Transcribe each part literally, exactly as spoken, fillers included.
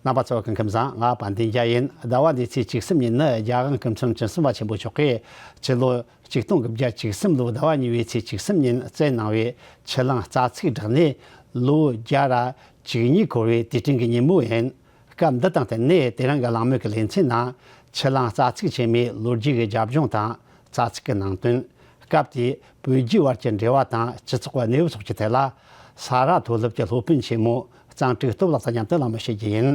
རྣམ་པ་ཚོ་སྐུ་ཁམས་བཟང་། ང་དཔལ་ལྡན་རྒྱལ་ཡིན། ཟླ་བ་འདིའི་ཚེས་བཅུ་གསུམ་ཉིན་ནི་རྒྱལ་དབང་སྐུ་ཕྲེང་བཅུ་གསུམ་པ་ཆེན་པོ་མཆོག་གིས་ཕྱི་ལོ་ཆིག་སྟོང་དགུ་བརྒྱ་བཅུ་གསུམ་ལོའི་ཟླ་བ་གཉིས་པའི་ཚེས་བཅུ་གསུམ་ཉིན་བསྩལ་གནང་བའི་ཆུ་གླང་རྩ་ཚིག་བསྒྲགས་ནས་ལོ་བརྒྱ་ར་བཅུ་གཉིས་འཁོར་བའི་དུས་དྲན་གྱི་ཉིན་མོ་ཡིན། སྐབས་འདི་དང་བསྟུན་ནས་དེ་རིང་གི་གླེང་མོལ་གྱི་ལེ་ཚན་ནང་ཆུ་གླང་རྩ་ཚིག་ཆེན་མོའི་ལོ་རྒྱུས་ཀྱི་རྒྱབ་ལྗོངས་དང་རྩ་ཚིག་གི་ནང་དོན། སྐབས་དེའི་བོད་རྒྱའི་བར་གྱི་འབྲེལ་བ་དང་སྤྱི་ཚོགས་ཀྱི་གནས་བབ་སོགས་ཀྱི་ཐད་ལ། ས་རཱ་མཐོ་སློབ་ཀྱི་སློབ་དཔོན་ཆེན་མོ་གཙང་ཕྲུག་སྟོབས་ལགས་དང་མཉམ་དུ་གླེང་མོལ་བྱེད་རྒྱུ་ཡིན།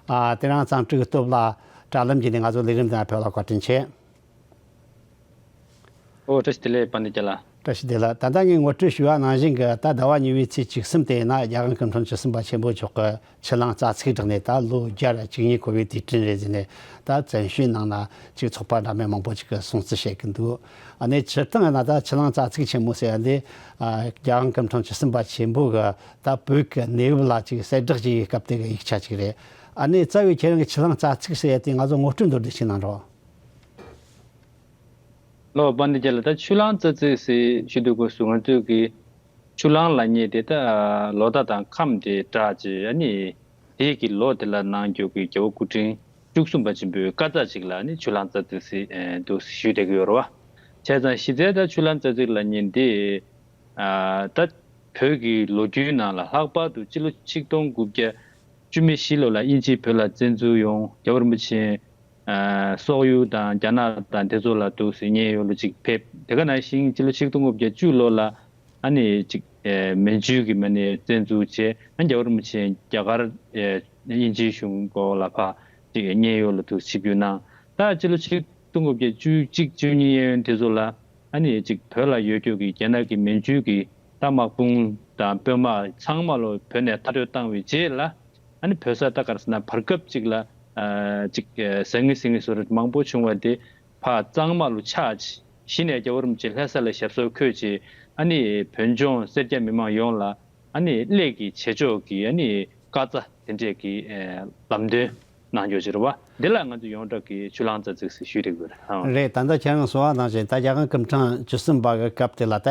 ཨ། དེ་རིང་གཙང་ཕྲུག་སྟོབས་ལགས་དྲ་ལམ་བརྒྱུད་ནས་ང་ཚོའི་ལས་རིམ་དེར་ཕེབས་པ་ལ་བཀའ་དྲིན་ཆེ། ཨོ། བཀྲ་ཤིས་བདེ་ལེགས། དཔལ་ལྡན་རྒྱལ་ལགས། བཀྲ་ཤིས་བདེ་ལེགས། ད་ལྟ་ངས་ངོ་སྤྲོད་ཞུས་པ་ནང་བཞིན་གྱི། ད་ཟླ་བ་གཉིས་པའི་ཚེས་བཅུ་གསུམ་དེ་ཡིན་ན་རྒྱལ་དབང་སྐུ་ཕྲེང་བཅུ་གསུམ་པ་ཆེན་པོ་མཆོག་གི་ཆུ་གླང་རྩ་ཚིག་བསྒྲགས་ནས་ད་ལོ་བརྒྱ་ར་བཅུ་གཉིས་འཁོར་བའི་དུས་དྲན་རེད་ཟེར་ནས། ད་བཙན་བྱོལ་ནང་ན་ཅིག་ཚོགས་པ་འདྲ་མིན་མང་པོ་ཅིག་གིས་སྲུང་བརྩི་བྱེད་ཀྱི་འདུག་ཨ་ནི་སྤྱིར་བཏང་ཡིན་ན་ད་ཆུ་གླང་རྩ་ཚིག་ཆེན་མོ་ཟེར་ཡ་འདི། ཨ། རྒྱལ་དབང་སྐུ་ཕྲེང་བཅུ་གསུམ་པ་ཆེན་པོ་གི་ད་བོད་ཀྱི་གནས་བབ་ལ་ཅིག་གསལ་བསྒྲགས་བྱེད་ཡའི་སྐབས་དེ་གི་ཡིག་ཆ་ཅིག་རེད། ཨ་ནི་རྩ་བའི་ཁྱེད་རང་གི་ཆུ་གླང་རྩ་ཚིག་ཟེར་ཡ་དེ་ང་ཚོ་ངོ་སྤྲོད་མདོར་བསྡུས་ཤིག་གནང་རོགས། ལགས་སོ། དཔལ་ལྡན་རྒྱལ་ལགས། ད་ཆུ་གླང་རྩ་ཚིག་ཟེར་ཞུ་དུས་སྐབས་སུ་ང་ཚོས་ཀྱི་ཆུ་གླང་ལབ་མཁན་དེ་ད་ལོ་ཟླ་དང་ཁམས་དེ་སྦྲགས་བྱས། ཨ་ནི་དེའི་གི་ལོ་དེ་ལ་གནང་རྒྱུ་གི་རྒྱལ་བ་སྐུ་ཕྲེང་བཅུ་གསུམ་པ་ཆེན་པོའི་བཀའ་རྩ་ཅིག་ལ་ནི་ཆུ་གླང་རྩ་ཚིག་ཟེར། ཨེ། འདུག་ཞུས་བསྡད་ཀྱི་ཡོད་རེད་བ། བྱས་ཙང་གཞི་རྩའི་ད་ཆུ་གླང་རྩ་ཚིག་ལབ་མཁན་དེ། ཨ། ད་བོད་ཀྱི་ལོ་རྒྱུས་ནང་ལ་ལྷག་པར་དུ་སྤྱི་ལོ་ཆིག་སྟོང་དགུ་བརྒྱ་བཅུ་མེད་བཞི་ལོ་ལ་དབྱིན་ཇིས་བོད་ལ་བཙན་འཛུལ་ཡོང་། རྒྱལ་བ་རིན་པོ་ཆེ། ཨ། སོག་ཡུལ་དང་རྒྱ་ནག་དང་དེ་ཚོ་ལ་འདུག་སེ་མཉན་ཡོད་ལ་ཅིག་ཕེབས། དེ་ག་ནང་བཞིན་སྤྱི་ལོ་ཆིག་སྟོང་དགུ་བརྒྱ་བཅུ་ལོ་ལ་ཨ་ནི་ཅིག་ཨེ། མན་ཇུའི་གི་མ་ནི་བཙན་འཛུལ་བྱས། ཨ། རྒྱལ་བ་རིན་པོ་ཆེ་རྒྱ་གར། ཨེ། དབྱིན་ཇིའི་གཞུང་སྐོར་ལ་ཕར་ཅིག་མཉན་ཡོད་ལ་འདུག་ཆིབས་བསྒྱུར་གནང་། ད་སྤྱི་ལོ་ཆིག་སྟོང་དགུ་བརྒྱ་བཅུ་གཅིག་བཅུ་གཉིས་གཡས་གཡོན་དེ་ཚོ་ལ་ཨ་ནི་ཅིག་བོད་ལ་ཡོད་རྒྱུ་གི་རྒྱ་ནག་གི་མན་ཇུའི་གི་ད་དམག་དཔུང་དང་དཔོན་དམག་ཚང་མ་ལོ་བོད་ནས་མཐར་སྐྲོད་བཏང་བའི་རྗེས་ལ། ཨ་ནི་བོད་ས་ད་ག་རེ་ཟེར་ན་བར་སྐབས་ཅིག་ལ། ཨ། ཅིག་ཨ། ཟང་ངི་ཟིང་ངི་བཟོ་འདྲ་མང་པོ་བྱུང་བ་དེ་ཕར་གཙང་དམག་ལོ་ཆགས། གཞི་ནས་རྒྱལ་བ་རིན་པོ་ཆེ་ལྷ་ས་ལ་ཞབས་སོར་འཁོད་རྗེས། ཨ་ནི་བོད་ལྗོངས་སེར་སྐྱ་མི་མང་ཡོངས་ལ་ཨ་ནི་སླད་ཀྱི་བྱེད་ཕྱོགས་ཀྱི་ཨ་ནི་བཀའ་རྩ་དེ་འདྲས་ཀྱི། ཨེ། ལམ་སྟོན་གནང་རྒྱུ་ཅིག་རེད་བ། འདི་ལ་ང་ཚོས་ཡོངས་གྲགས་ཀྱི་ཆུ་གླང་རྩ་ཚིག་ཟེར་ཞུས་བསྡད་ཀྱི་ཡོད་རེད། ཨང་། རེད། ད་ལྟ་ཁྱེད་རང་གསུངས་པ་ནང་བཞིན་ད་རྒྱལ་དབང་སྐུ་ཕྲེང་བཅུ་གསུམ་པ་གི་སྐབས་དེ་ལ་ད།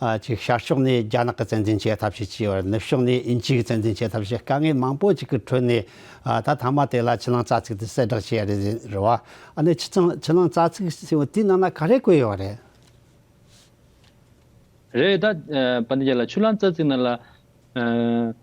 ཨ། ཅིག་ཤར་ཕྱོགས་ནས་རྒྱ་ནག་གིས་བཙན་འཛུལ་བྱེད་ཐབས་ཤེས་བྱས་ཡོད་རེད། ནུབ་ཕྱོགས་ནས་དབྱིན་ཇི་གིས་བཙན་འཛུལ་བྱེད་ཐབས་ཤེས། དཀའ་ངལ་མང་པོ་ཅིག་གི་ཁྲོད་ནས། ཨ། ད་མཐའ་མ་དེ་ལ་ཆུ་གླང་རྩ་ཚིག་དེ་གསལ་བསྒྲགས་བྱས་ཡ་རེད། རེད་བ། ཨ་ནི་ཆུ་གླང་། ཆུ་གླང་རྩ་ཚིག་ཟེར་བ་དེའི་ནང་ན་ག་རེ་བཀོད་ཡོད་རེད། རེད། ད་ཨ་དཔལ་ལྡན་རྒྱལ་ལགས། ཆུ་གླང་རྩ་ཚིག་ནང་ལ། ཨ།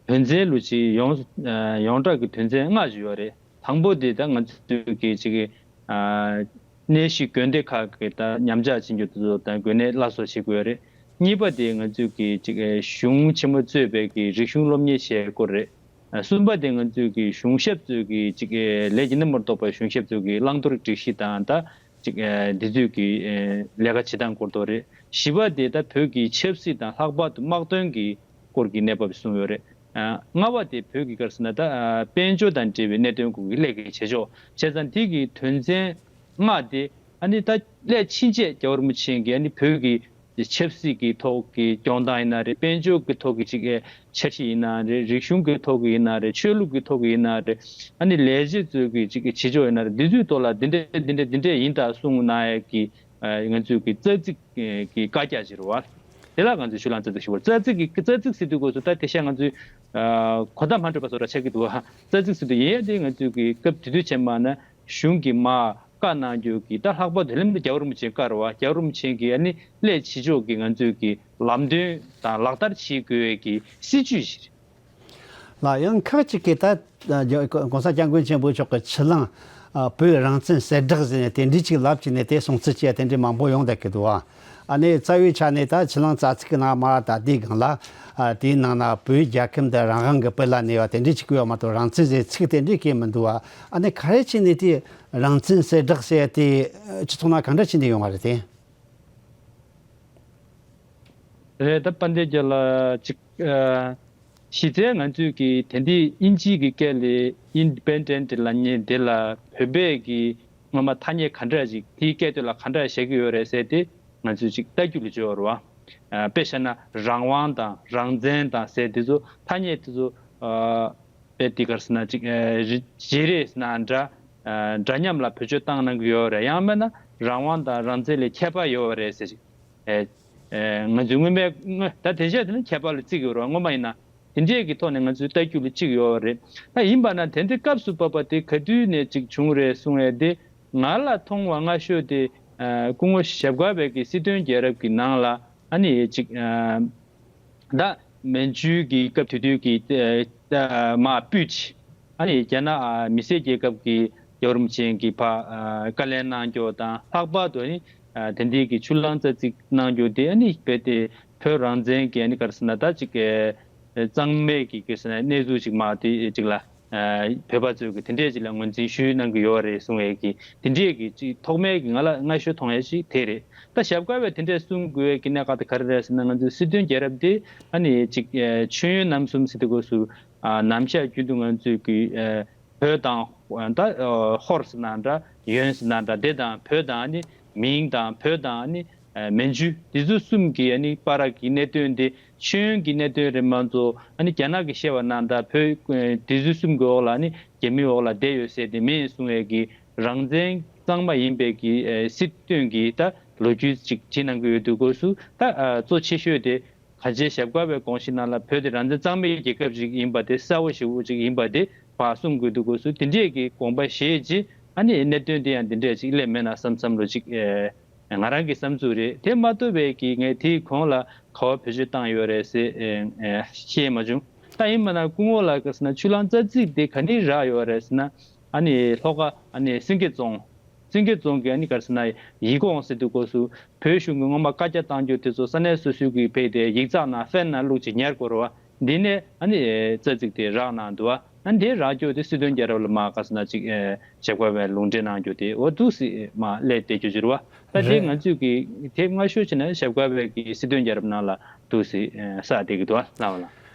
དོན་ཚན་ལོ་ཅིག་ཡོངས། ཨ། ཡོངས་གྲགས་ཀྱི་དོན་ཚན་ལྔ་ཅིག་ཡོད་རེད། དང་པོ་དེ་ད་ང་ཚོས་ཀྱི་ཅིག་གི། ཨ། གནས་གཞི་དགོན་སྡེ་ཁག་གི་ད་ཉམས་ཆག་ཕྱིན་རྒྱུ་དེ་ཚོ་དང་གོ་གནས་སླར་གསོ་བྱེད་དགོས་རེད། གཉིས་པ་དེ་ང་ཚོས་ཀྱི་ཅིག་གི་གཞུང་ཆེན་མོ་གཙོས་པའི་གི་རིག་གཞུང་སློབ་གཉེར་བྱེད་སྐོར་རེད། ཨ། གསུམ་པ་དེ་ང་ཚོས་ཀྱི་གཞུང་ཞབས་ཚོས་ཀྱི་ཅིག་གི་ལས་ཀྱི་སྣེ་མོར་གཏོགས་པའི་གཞུང་ཞབས་ཚོས་ཀྱི་བླང་དོར་སྒྲིག་གཞི་དང་ད། ཅིག་ཨ། འདི་ཚོས་ཀྱི། ཨ། ལས་ཀ་བྱེད་སྟངས་སྐོར་དུ་རེད། བཞི་པ་དེ་ད་བོད་ཀྱི་ཆབ་སྲིད་དང་ལྷག་པར་དུ་དམག་དོན་གྱི་སྐོར་གྱི་གནས་བབ་གསུངས་ཡོད་རེད། ཨ། ལྔ་པ་དེ་བོད་ཀྱི་ག་རེ་ཟེར་ན་ད། ཨ། དཔལ་འབྱོར་དང་འབྲེལ་བའི་གནད་དོན་སྐོར་གྱི་སླད་ཀྱི་བྱེད་ཕྱོགས། བྱས་ཙང་དེ་གི་དོན་ཚན་ལྔ་དེ་ཨ་ནི་ད་སླད་ཕྱིན་ཆད་རྒྱལ་བ་རིན་པོ་ཆེ་གིས་ཨ་ནི་བོད་ཀྱི་ཆབ་སྲིད་ཀྱི་ཐོག་གི་སྐྱོང་སྟངས་ཡིན་ན་རེད། དཔལ་འབྱོར་གྱི་ཐོག་གི་ཅིག་ཨེ། འཆར་གཞི་ཡིན་ན་རེད། རིག་གཞུང་གི་ཐོག་གི་ཡིན་ན་རེད། ཆོས་ལུགས་ཀྱི་ཐོག་གི་ཡིན་ན་རེད། ཨ་ནི་ལས་བྱེད་ཚོའི་གི་ཅིག་གི་བྱེད་ཕྱོགས་ཡིན་ན་རེད། འདི་ཚོའི་ཐོག་ལ་འདི་འདྲ་འདི་འདྲ་འདི་འདྲ་ཡིན་ད་གསུངས་གནང་ཡས་ཀྱི། ཨ། ང་ཚོའི་གི་རྩ་ཚིག་གི་བཀའ་རྒྱ་ཅིག་རེད་བ། དེ་ལ་ང་ཚོས་ཆུ་གླང་རྩ་ཚིག་ཞུ་བར། རྩ་ཚིག་གི་རྩ་ཚིག་ཟེར་དུས་སྐབས་སུ་ད་དེ་ཤ་ང་ཚོའི། ཨ། གོ་བརྡ་མ་འཕྲོད་པ་བཟོ་འདྲ་ཆགས་ཀྱི་འདུག་བ། རྩ་ཚིག་ཟེར་དུས་ཡིན་ཡ་དེ་ང་ཚོའི་གི་སྐབས་དེ་དུས་བྱས་མ་ན་གཞུང་གི་མ། བཀའ་གནང་རྒྱུ་གི་ད་ལྷག་པར་དུ་དེ་ལས་མི་རྒྱལ་བ་རིན་པོ་ཆེའི་བཀའ་རེད་བ། རྒྱལ་བ་རིན་པོ་ཆེ་གིས་ཨ་ནི་སླད་ཕྱི་ཕྱོགས་ཀྱི་ང་ཚོའི་གི་ལམ་སྟོན་དང་ལག་བསྟར་བྱེད་དགོས་ཀྱི་སྲིད་ཇུས་ཤིག་རེད། ལགས། ཡང་ཁག་ཅིག་གིས་ད་ཨ་༸གོང་ས་༸སྐྱབས་མགོན་ཆེན་པོ་མཆོག་གིས་ཆུ་གླང་ཨ་བོད་རང་བཙན་གསལ་བསྒྲགས་ཟེར་ནས་དེ་འདྲའི་ཅིག་ལབ་བྱས་ནས་དེ་སྲུང་བརྩི་བྱས་དེ་འདྲའི་མང་པོ་ཡོང་བསྡད་ཀྱི་འདུག་བ། ཨ་ནི་རྩ་བའི་ཆ་ནས་ད་ཆུ་གླང་རྩ་ཚིག་གི་ནང་མར་ད་ལྟའི་སྒང་ལ། ཨ། དེའི་ནང་ན་བོད་རྒྱལ་ཁབ་འདི་རང་དབང་གི་དཔལ་ལ་གནས་པ་དེ་འདྲའི་ཅིག་བཀོད་ཡོད་མ་གཏོགས་རང་བཙན་ཟེར་ཚིག་དེ་འདྲའི་སྐད་མི་འདུག་བ། ཨ་ནི་ག་རེ་བྱས་ནས་དེ་རང་བཙན་གསལ་བསྒྲགས་ཟེར་དེ་སྤྱི་ཚོགས་ནང་གང་འདྲ་བྱས་ནས་ཡོང་བ་རེད་དེ། རེད། ད་དཔལ་ལྡན་རྒྱལ་ལགས་ཅིག་ཨ། གཞི་རྩའི་ང་ཚོས་ཀྱི་དེ་འདྲའི་དབྱིན་ཇིའི་གི་སྐད་ལས་ཨིན་ཌི་པེན་ཌེན་ཊི་ལབ་མཁན་དེ་ལ་བོད་པས་ཀྱི་སྔོན་མ་ཐ་སྙད་ག་འདྲ་ཞིག་དེའི་སྐད་དོད་ལ་ག་འདྲ་བཞག་གི་ཡོད་རེད་ཟེར་དེ་ང་ཚོས་ཅིག་ལྟ་རྒྱུ་ལ་བྱོས་པ་རེད་བ། ཨ། དཔེ་བཞག་ན་རང་དབང་དང་རང་བཙན་དང་ཟེར་དེ་ཚོ་ཐ་སྙད་དེ་ཚོ། ཨ། དཔེ་དེ་ག་རེ་ཟེར་ན་ཅིག་ཨ། རི་བྱེ་རེད་ཟེར་ན་འདྲ། ཨ། འདྲ་མཉམ་ལ་བེད་སྤྱོད་བཏང་གནང་གི་ཡོད་རེད། ཡང་མིན་ན་རང་དབང་དང་རང་བཙན་ལས་ཁྱད་པར་ཡོད་རེད་ཟེར་ཅིག་ཨེ། ཨེ། ང་ཚོས་སྔོན་མའི་སྔོན་ད་དེ་བྱས་དེ་ནི་ཁྱད་པར་ལ་བརྩི་གི་ཡོད་རེད། སྔོན་མ་ཡིན་ན་ དེ་འདྲས་ཀྱི་ཐོག་ནས་ང་ཚོའི་ལྟ་རྒྱུ་ལ་གཅིག་ཡོད་རེད། ད་ཡིན་པ་ན་དེ་འདྲའི་སྐབས་སུ་བབས་པ་དེ་ག་དུས་ནས་གཅིག་བྱུང་རེད་གསུང་ཡས་དེ། ང་ལ་མཐོང་བ་སྔ་ཤོས་དེ་སྐུ་ངོ་ཞབས་དཀར་བྷས་ཀྱི་སྲིད་དོན་རྒྱལ་རབས་ཀྱི་ནང་ལ་ཨ་ནི་གཅིག་ད་མན་ཇུའི་གི་སྐབས་དེ་དུས་ཀྱི་མ་སྤུས་ཅི། ཨ་ནི་རྒྱ་ནག་མི་སེར་རྒྱལ་ཁབ་ཀྱི་རྒྱལ་བ་རིན་པོ་ཆེ་གི་ཕ་བཀའ་ལན་གནང་རྒྱུ་དང་ལྷག་པར་དུ་ཨ་ནི་དེ་འདྲའི་གི་ཆུ་གླང་རྩ་རྩིག་གནང་རྒྱུ་དེ་ཨ་ནི་རྦད་དེ་བོད་རང་བཙན་གྱི་ཨ་ནི་ག་རེ་ཟེར་ན་ད་ཅིག་གཙང་མའི་གི་ག་རེ་ཟེར་ན་གནས་ཚུལ་ཅིག་མ་དེ་ཅིག་ལ་བོད་པ་ཚོས་གི་དེ་འདྲས་ཅིག་ལ་ངོས་འཛིན་ཞུས་གནང་གི་ཡོད་རེད་གསུང་བའི་གི་དེ་འདྲས་གི་ཅིག་ཐོག་མའི་གི་ང་ལ་སྔ་ཤོས་མཐོང་ཡས་ཅིག་དེ་རེད། ད་ཞབས་དཀར་བས་དེ་འདྲས་གསུང་དགོས་ཀྱི་གནད་འགག་དེ་ག་རེ་རེད་ཟེར་ན། ང་ཚོའི་སྲིད་དོན་རྒྱལ་རབས་དེ་ཨ་ནི་ཅིག་ཨེ་མཆོད་ཡོན་རྣམ་གསུམ་ཟེར་དུས་སྐབས་སུ་ཨ་ནམ་ཞག་རྒྱུན་དུ་ང་ཚོས་ཀྱི་ཨེ་བོད་དང་ད་ཨ་ཧོར་ཟེར་ན་འདྲ། ཡོན་ཟེར་ན་འདྲ། དེ་དང་བོད་དང་ཨ་ནི་མིང་དང་བོད་དང་ཨ་ནི་ཨེ་མན་ཇུ་དེ་ཚོ་གསུམ་གྱི་ཨ་ནི་བར་གྱི་གནད་དོན་དེ་མཆོད་ཡོན་གྱི་གནད་དོན་རེད་མ་གཏོགས། ཨ་ནི་རྒྱ་ནག་གིས་བཤད་པ་ན་ད་བོད་ཨེ་དེ་ཚོ་གསུམ་གྱི་འོག་ལ་ཨ་ནི་རྒྱ་མིའི་འོག་ལ་བསྡད་ཡོད་ཟེར་དེ་མིན་གསུང་བའི་གི་རང་བཙན་གཙང་མ་ཡིན་པའི་གི་ཨེ་སྲིད་དོན་གྱི་ད་ལོ་རྒྱུས་ཅིག་བྲིས་གནང་གི་ཡོད་དུས་སྐབས་སུ། ད་ཨ་གཙོ་ཆེ་ཤོས་དེ་ག་ཅེ་ཞབས་དཀར་བའི་དགོངས་གཞི་ནང་ལ་བོད་དེ་རང་བཙན་གཙང་མའི་རྒྱལ་ཁབ་ཅིག་ཡིན་པ་དེ་གསལ་པོ་ཞེ་པོ་ཅིག་ཡིན་པ་དེ་ཕར་གསུང་དགོས་འདུག་དགོས་སུ་དེ་འདྲས་ཀྱི་དགོངས་པ་བཞེས་རྗེས་ཨ་ནི་གནད་དོན་དེ་ཡང་འདི་འདྲས་ཅིག་སླེབས་མེད་ན་བསམ་བསམ་བློ་ཅིག་ཨེ་ང་རང་གི་བསམ་ཚུལ་རེད། དེ་མ་གཏོགས་པའི་གི་ངས་དེའི་གོང་ལ་ག་བ་བེད་སྤྱོད་བཏང་ཡོད་རེད་ཟེར་ཨེ་ཨེ་ཤེས་མ་བྱུང་། ད་ཡིན་པ་ན་སྐུ་ངོ་ལ་ག་ཟེར་ན་ཆུ་གླང་རྩ་རྩིག་དེ་ག་ནས་རག་ཡོད་རེད་ཟེར་ན། ཨ་ནི་ལྷོ་ཁ་ཨ་ནི་སེང་གེ་རྫོང་། སེང་གེ་རྫོང་གི་ཨ་ནི་ག་རེ་ཟེར་ན་ཡིད་ཀོང་ཟེར་དུས་སྐབས་སུ་བོད་གཞུང་གིས་སྔོན་མ་བཀའ་རྒྱ་བཏང་རྒྱུ་དེ་ཚོ་ས་གནས་སོ་སོའི་གི་ཕེབས་ཏེ་ཡིག་ཚགས་ནང་ཧྥན་ནང་བླུགས་ཅིག་ཉར་དགོས་རེད་བ། འདི་ནས་ཨ་ནི་རྩ་རྩིག་དེ་རག་གནང་འདུག་བ། ཨ་ནི་དེ་རག་རྒྱུ་དེ་སྲིད་དོན་རྒྱལ་རབས་ལ་མ་ག་ཟེར་ན་ཅིག་ཞབས་དཀར་བས་ལུང་འདྲེན་གནང་རྒྱུ་དེ་འོ་འདུག་སེ་མ་སླེབས་བསྡད་རྒྱུ་ཅིག་རེད་བ། ད་དེ་རེད། ང་ཚོས་གི་དེབ་སྔ་ཤོས་བྱས་ན་ཞབས་དཀར་བས་གི་སྲིད་དོན་རྒྱལ་རབས་ནང་ལ་འདུག་སེ་གསལ་བསྡད་ཀྱི་འདུག་བ། ལགས་བ་ལགས།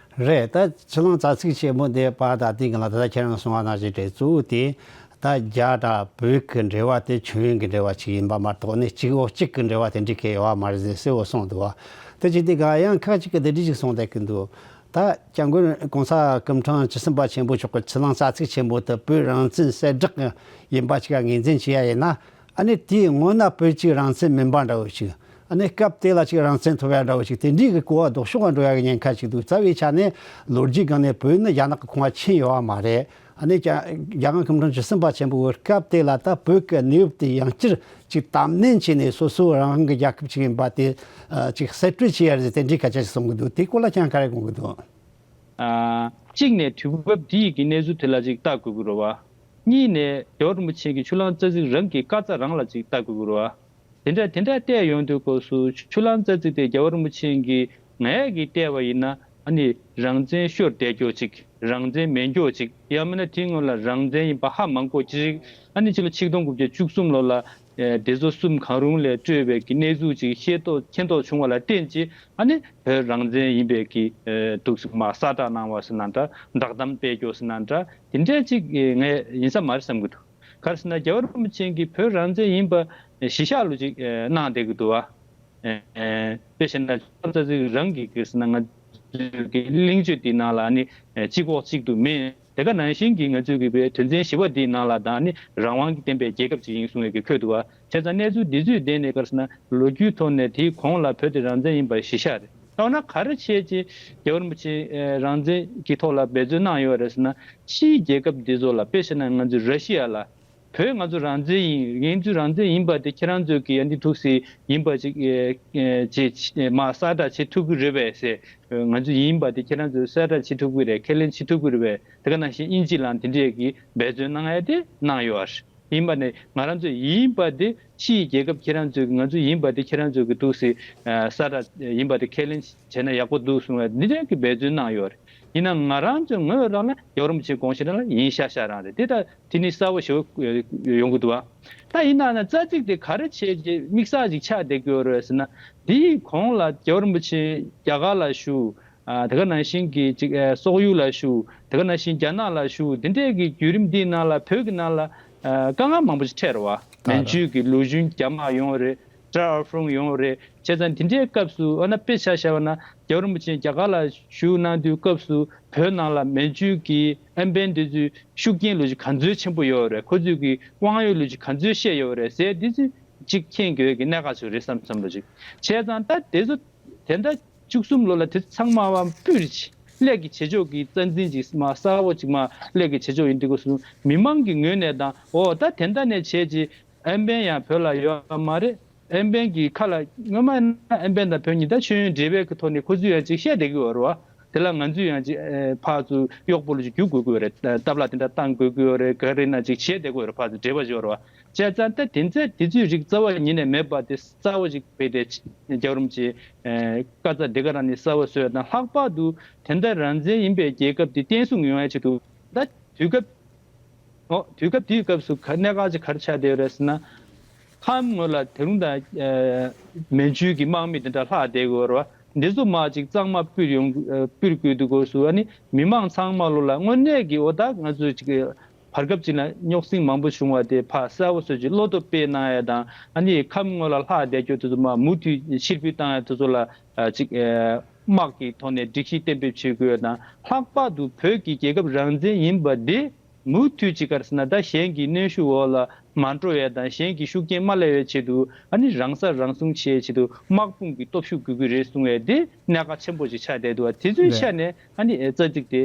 རེད། ད་ཆུ་གླང་རྩ་ཚིག་ཆེན་མོ་འདི་པ་ད་ལྟའི་གི་ལ་ད་ལྟ་ཁྱེད་རང་གསུང་བ་ནང་བཞིན་རེད། གཙོ་བོ་དེ་ད་རྒྱ་དང་བོད་ཀྱི་འབྲེལ་བ་དེ་མཆོད་ཡོན་གྱི་འབྲེལ་བ་ཅིག་ཡིན་པ་མ་གཏོགས་ནི་གཅིག་འོག་གཅིག་གི་འབྲེལ་བ་དེ་འདྲ་གང་ཡོད་མ་རེད་ཟེར་གསལ་བོ་གསུངས་འདུག་བ། དེ་ཅིག་དེ་ག་ཡང་ཁག་ཅིག་གི་དེ་འདྲ་ཅིག་གསུངས་བསྡད་ཀྱི་འདུག་ད་སྐྱབས་མགོན་གོང་ས་སྐུ་ཕྲེང་བཅུ་གསུམ་པ་ཆེན་པོ་མཆོག་གི་ཆུ་གླང་རྩ་ཚིག་ཆེན་མོ་དེ་བོད་རང་བཙན་གསལ་བསྒྲགས་ཡིན་པ་ཅིག་ངོས་འཛིན་བྱེད་ཡ་ཡིན་ན། ཨ་ནི་དེའི་སྔོན་ན་བོད་ཅིག་རང་བཙན་མིན་པ་འདྲ་བོ་ཞིག་ཨ་ནི་སྐབས་དེ་ལ་ཅིག་རང་བཙན་ཐོབ་ཡ་འདྲ་བོ་ཞིག་དེ་འདྲའི་གི་གོ་བ་ལྡོག་ཕྱོགས་ལ་འགྲོ་ཡ་གི་ཉེན་ཁ་ཞིག་འདུག་རྩ་བའི་ཆ་ནས་ལོ་རྒྱུས་སྒང་ནས་བོད་ནི་རྒྱ་ནག་གི་ཁོངས་ལ་ཕྱིན་ཡོད་བ་མ་རེད། ཨ་ནི་རྒྱ་རྒྱལ་དབང་སྐུ་ཕྲེང་བཅུ་གསུམ་པ་ཆེན་པོའི་སྐབས་དེ་ལ་ད་བོད་ཀྱི་གནས་བབ་དེ་ཡང་བསྐྱར་ཅིག་དམ་ནན་བྱས་ནས་སོ་སོ་རང་དབང་གི་རྒྱལ་ཁབ་ཅིག་ཡིན་པ་དེ་ཅིག་གསལ་སྤྲོད་བྱེད་ཡ་རེད་ཟེར་དེ་འདྲའི་སྐད་ཆ་ཞིག་གསུང་གི་འདུག་དེ་སྐོར་ལ་ཁྱེད་རང་ག་རེ་དགོངས་གི་འདུག་གཅིག་ནས་དུས་བབ་འདི་ཡི་གི་གནས་ཚུལ་དེ་ལ་ཅིག་ལྟ་དགོས་ཀྱི་རེད་བ། གཉིས་ནས་རྒྱལ་བ་རིན་པོ་ཆེ་གི་ཆུ་གླང་རྩ་ཚིག་རང་གི་བཀའ་རྩ་རང་ལ་ཅིག་ལྟ་དགོས་ཀྱི་རེད་བ། དེ་འདྲ་དེ་འདྲ་བལྟས་ཡོང་དུས་སྐབས་སུ་ཆུ་གླང་རྩ་ཚིག་དེ་རྒྱལ་བ་རིན་པོ་ཆེ་གིས་ངས་ཀྱིས་བལྟས་པ་ཡིན་ན་ཨ་ནི་རང་བཙན་ཤོར་བསྡད་རྒྱུ་ཅིག་རང་བཙན་མེད་རྒྱུ་ཅིག་ཡང་མིན་ན་དེའི་སྔོན་ལ་རང་བཙན་ཡིན་པ་ཧ་མ་གོ་ཅིག་ཨ་ནི་ཕྱི་ལོ་ཆིག་སྟོང་དགུ་བརྒྱ་བཅུ་གསུམ་ལོ་ལ་ཨེ་སྡེ་ཚོགས་གསུམ་གང་རུང་ལས་སྤྲོས་པའི་གི་གནས་ཚུལ་ཅིག་ཤེས་རྟོགས་མཁྱེན་རྟོགས་བྱུང་བ་ལ་བརྟེན་ཅིག་ཨ་ནི་བོད་རང་བཙན་ཡིན་པའི་གི་ཨེ་འདུག་སེ་མ་གསལ་བསྒྲགས་གནང་བ་ཟེར་ན་འདྲ། བསྒྲགས་གཏམ་སྤེལ་རྒྱུ་ཟེར་ན་འདྲ། དེ་འདྲ་ཅིག་ངས་ཡིན་ས་མ་རེད་བསམ་གྱི་འདུག་ག་རེ་ཟེར་ན་རྒྱལ་བ་རིན་པོ་ཆེ་གིས་བོད་རང་བཙན་ཡིན་པ་གཞི་བཞག་ལུགས་ཅིག་གནང་བསྡད་ཀྱི་འདུག་བ། དཔེ་བྱས་ན་ཆོས་རྩ་ཚིག་རང་གི་གི་ཟེར་ན་ང་ཚོའི་གི་གླེང་བརྗོད་འདིའི་ནང་ལ་ནི་གཅིག་འོག་གཅིག་ཏུ་མེད། དེ་ག་ནང་བཞིན་གྱི་ང་ཚོའི་གི་བའི་དོན་ཚན་བཞི་པ་འདིའི་ནང་ལ་དང་ནི་རང་དབང་གི་བསྟན་པའི་རྒྱལ་ཁབ་ཅིག་ཡིན་གསུང་བའི་གི་འཁོད་འདུག་བ། བྱས་ཙང་གནས་ཚུལ་འདི་ཚོའི་སྟེང་ནས་ག་རེ་ཟེར་ན་ལོ་རྒྱུས་ཐོག་ནས་དེའི་གོང་ལ་བོད་དེ་རང་བཙན་ཡིན་པ་གཞི་བཞག་རེད། ད་འོ་ན་ག་རེ་བྱས་ཅི་རྒྱལ་བ་རིན་པོ་ཆེ་རང་བཙན་གྱི་ཐོག་ལ་འབད་བརྩོན་གནང་ཡོད་རེད་ཟེར་ན། ཕྱིའི་རྒྱལ་ཁབ་འདི་ཚོ་ལ་དཔེ་བྱས་ན་ང་ཚོའི་ར་ཤི་ཡ་ལ་བོད་ང་ཚོ་རང་བཙན་ཡིན། ང་ཚོའི་རང་བཙན་ཡིན་པ་དེ་ཁྱེད་རང་ཚོས་ཀྱིས་ཡ་འདི་ཐུགས་སྲས་ཡིན་པ་ཅིག་ཅེས་མ་གསལ་བསྒྲགས་བྱེད་ཐུབ་ཀྱི་རེད་པས་ཟེར། ང་ཚོ་ཡིན་པ་དེ་ཁྱེད་རང་ཚོས་གསལ་བསྒྲགས་བྱེད་ཐུབ་ཀྱི་རེད། ཁས་ལེན་བྱེད་ཐུབ་ཀྱི་རེད་པས། དེ་ག་ནང་བཞིན་དབྱིན་ཇི་ལའང་དེ་འདྲས་ཀྱི་འབད་བརྩོན་གནང་ཡ་དེ་གནང་ཡོད་རེད། ཡིན་པ་ནས་ང་རང་ཚོ་ཡིན་པ་དེ་ཕྱིའི་རྒྱལ་ཁབ་ཁྱེད་རང་ཚོས་ཀྱི་ང་ཚོ་ཡིན་པ་དེ་ཁྱེད་རང་ཚོས་ཀྱི་འདུག་སེ་གསལ་བསྒྲགས་ཡིན་པ་དེ་ཁས་ལེན་བྱས་ན་ཡག་པོ་འདུག་གསུང་བ་འདི་འདྲའི་གི་འབད་བརྩོན་གནང་ཡོད་རེད། ཡིན་ན་ང་རང་ཚོའི་ངོས་རང་ལ་རྒྱལ་བ་རིན་པོ་ཆེའི་དགོངས་གཞི་རང་ལ་ཡིན་ཤག་ཤག་རང་རེད། དེ་ད་དེ་ནི་གསལ་པོ་ཞེ་པོ་ཡོང་གི་འདུག་བ། ད་ཡིན་ན་ན་རྩ་ཚིག་དེ་ག་རེ་བྱས་རྗེས་དམིགས་བསལ་ཅིག་ཆགས་བསྡད་ཀྱི་ཡོད་རེད་ཟེར་ན། དེའི་གོང་ལ་རྒྱལ་བ་རིན་པོ་ཆེ་རྒྱ་གར་ལ་བཞུགས། ཨ་དེ་ག་ནང་བཞིན་གྱི་ཅིག་ཨ་སོག་ཡུལ་ལ་བཞུགས། དེ་ག་ནང་བཞིན་རྒྱ་ནག་ལ་བཞུགས། དེ་འདྲས་ཀྱི་བརྒྱུད་རིམ་འདིའི་ནང་ལ་བོད་ཀྱི་ནང་ལ་ཨ་དཀའ་ངལ་མང་པོ་ཞིག་འཕྲད་རེད་བ། ད་མན་ཇུ་གི་ལུའུ་ཅུན་རྒྱ་དམག་ཡོང་རེད། ཀྲའོ་ཧྥུང་ཡོང་རེད། བྱས་ཙང་དེ་འདྲའི་སྐབས་སུ་ཨ་ན་དཔེ་ཆ་བཞག་པ་ན་རྒྱལ་བ་རིན་པོ་ཆེ་རྒྱ་གར་ལ་བཞུགས་གནང་དུས་སྐབས་སུ་བོད་ནང་ལ་མན་ཇུ་གི་ཨན་པན་དེ་ཚོའི་ཤུགས་རྐྱེན་ལོ་ཅིག་ག་ཚོད་ཆེན་པོ་ཡོད་རེད། ཁོ་ཚོས་ཀྱི་དབང་ཡོད་ལོ་ཅིག་ག་ཚོད་བཤད་ཡོད་རེད་ཟེར་དེ་ཚོ་ཅིག་མཁྱེན་དགོས་ཀྱི་གནད་འགག་ཅིག་རེད་བསམ་བསམ་ལོ་ཅིག་བྱས་ཙང་ད་དེ་ཚོ་དེ་འདྲ་བཅུ་གསུམ་ལོ་ལ་དེ་ཚང་མ་བ་སྤུས་ཅིག་ ཀླད་ཀྱི་བྱེད་ཕྱོགས་ཀྱི་རྩ་འཛིན་ཅིག་མ་གསལ་བོ་ཅིག་མ་ཀླད་ཀྱི་བྱེད་ཕྱོགས་ཡིན་དུས་སྐབས་སུ་མི་མང་གི་ངོས་ནས་དང་འོ་ད་དེ་འདྲ་ནས་བྱས་ཅིག་ཨན་པན་ཡང་བོད་ལ་ཡོད་མ་རེད། ཨན་པན་གྱི་ཁ་ལ་སྔོན་མ་ཡིན་ན་ཨན་པན་དང་བོད་གཉིས་ད་མཆོད་ཡོན་འབྲེལ་བའི་གི་ཐོག་ནས་ཁོ་ཚོས་ཡང་ཅིག་བཤད་བསྡད་ཀྱི་ཡོད་རེད་བ། དེ་ལ་ང་ཚོས་ཡང་ཅིག་ཨེ་ཕར་ཚུར་གཡོག་པོ་ལ་ཅིག་རྒྱུག་དགོས་ཀྱི་ཡོད་རེད། སྟབས་ལ་དེ་འདྲ་བཏང་དགོས་ཀྱི་ཡོད་རེད། ག་རེ་ན་ཅིག་བྱས་བསྡད་ཀྱི་ཡོད་རེད། ཕར་ཚུར་འབྲེལ་བ་ཅིག་ཡོད་རེད་བ། བྱས་ཙང་ད་དེ་ཚོ་དེ་ཚོའི་རིགས་རྩ་བ་ཉིད་ནས་མེད་པ་དེ་གསལ་བོ་ཅིག་བྱས་ཏེ་རྒྱལ་བ་རིན་པོ་ཆེས་ཨེ་བཀའ་རྩ་དེ་ག་རང་ནས་གསལ་བོ་བཟོས་དང་ལྷག་པར་དུ་དེ་འདྲ་རང་བཙན་ཡིན་པའི་རྒྱལ་ཁབ་དེ་བརྟན་སྲུང་ཡོང་ཡ་ཆེད་དུ་ད་དུས་སྐབས། ཨོ། དུས་སྐབས་དེའི་སྐབས་སུ་ག་གནད་འགག་ཅིག་ག་རེ་ཆགས་བསྡད་ཡོད་རེད་ཟེར་ན། ཁམས་ངོས་ལ་དེ་རིང་དང་ཨེ་མན་ཇུའི་གི་དམག་མི་དེ་འདྲ་ལྷག་བསྡད་ཡོད་རེད་བ། འདི་ཚོ་མར་ཅིག་གཙང་མ་སྤུར་ཡོང་ཨེ་སྤུར་དགོས་དུས་སྐབས་སུ་ཨ་ནི་མི་མང་ཚང་མ་ལོ་ལ་དངོས་གནས་ཀྱི་འོ་ད་ང་ཚོས་ཅིག་བར་སྐབས་ཅིག་ལ་རྙོག་ཟིང་མང་པོ་བྱུང་བ་དེ་ཕར་གསལ་བོ་བཟོས་ཅིག་བློ་སྟོབས་སྤེལ་གནང་ཡ་དང་ཨ་ནི་ཁམས་ངོས་ལ་ལྷག་བསྡད་རྒྱུ་དེ་ཚོ་མར་མུ་མཐུད་ཕྱིར་འབུད་བཏང་ཡ་དེ་ཚོ་ལ་ཨ་ཅིག་ཨེ་དམག་གི་ཐོག་ནས་སྒྲིག་གཞི་གཏན་འབེབས་བྱེད་དགོས་ཡ་དང་ལྷག་པར་དུ་བོད་ཀྱི་རྒྱལ་ཁབ་རང་བཙན་ཡིན་པ་འདི། མུ་མཐུད་ཅིག་ག་རེ་ཟེར་ན་ད་གཞན་གྱི་གནོན་ཤུགས་འོག་ལ་མ་འགྲོ་ཡས་དང་གཞན་གྱི་ཤུགས་རྐྱེན་མ་སླེབས་ཡས་ཆེད་དུ་ཨ་ནི་རང་སྲ་རང་སྲུང་བྱེད་ཡས་ཆེད་དུ་དམག་དཔུང་གི་སྟོབས་ཤུགས་དགོས་ཀྱི་རེད་གསུང་ཡས་དེ་གནད་འགག་ཆེན་པོ་ཅིག་ཆགས་བསྡད་འདུག་བ། དེ་ཚོའི་རེད། ཆ་ནས་ཨ་ནི་རྩ་ཚིག་དེ་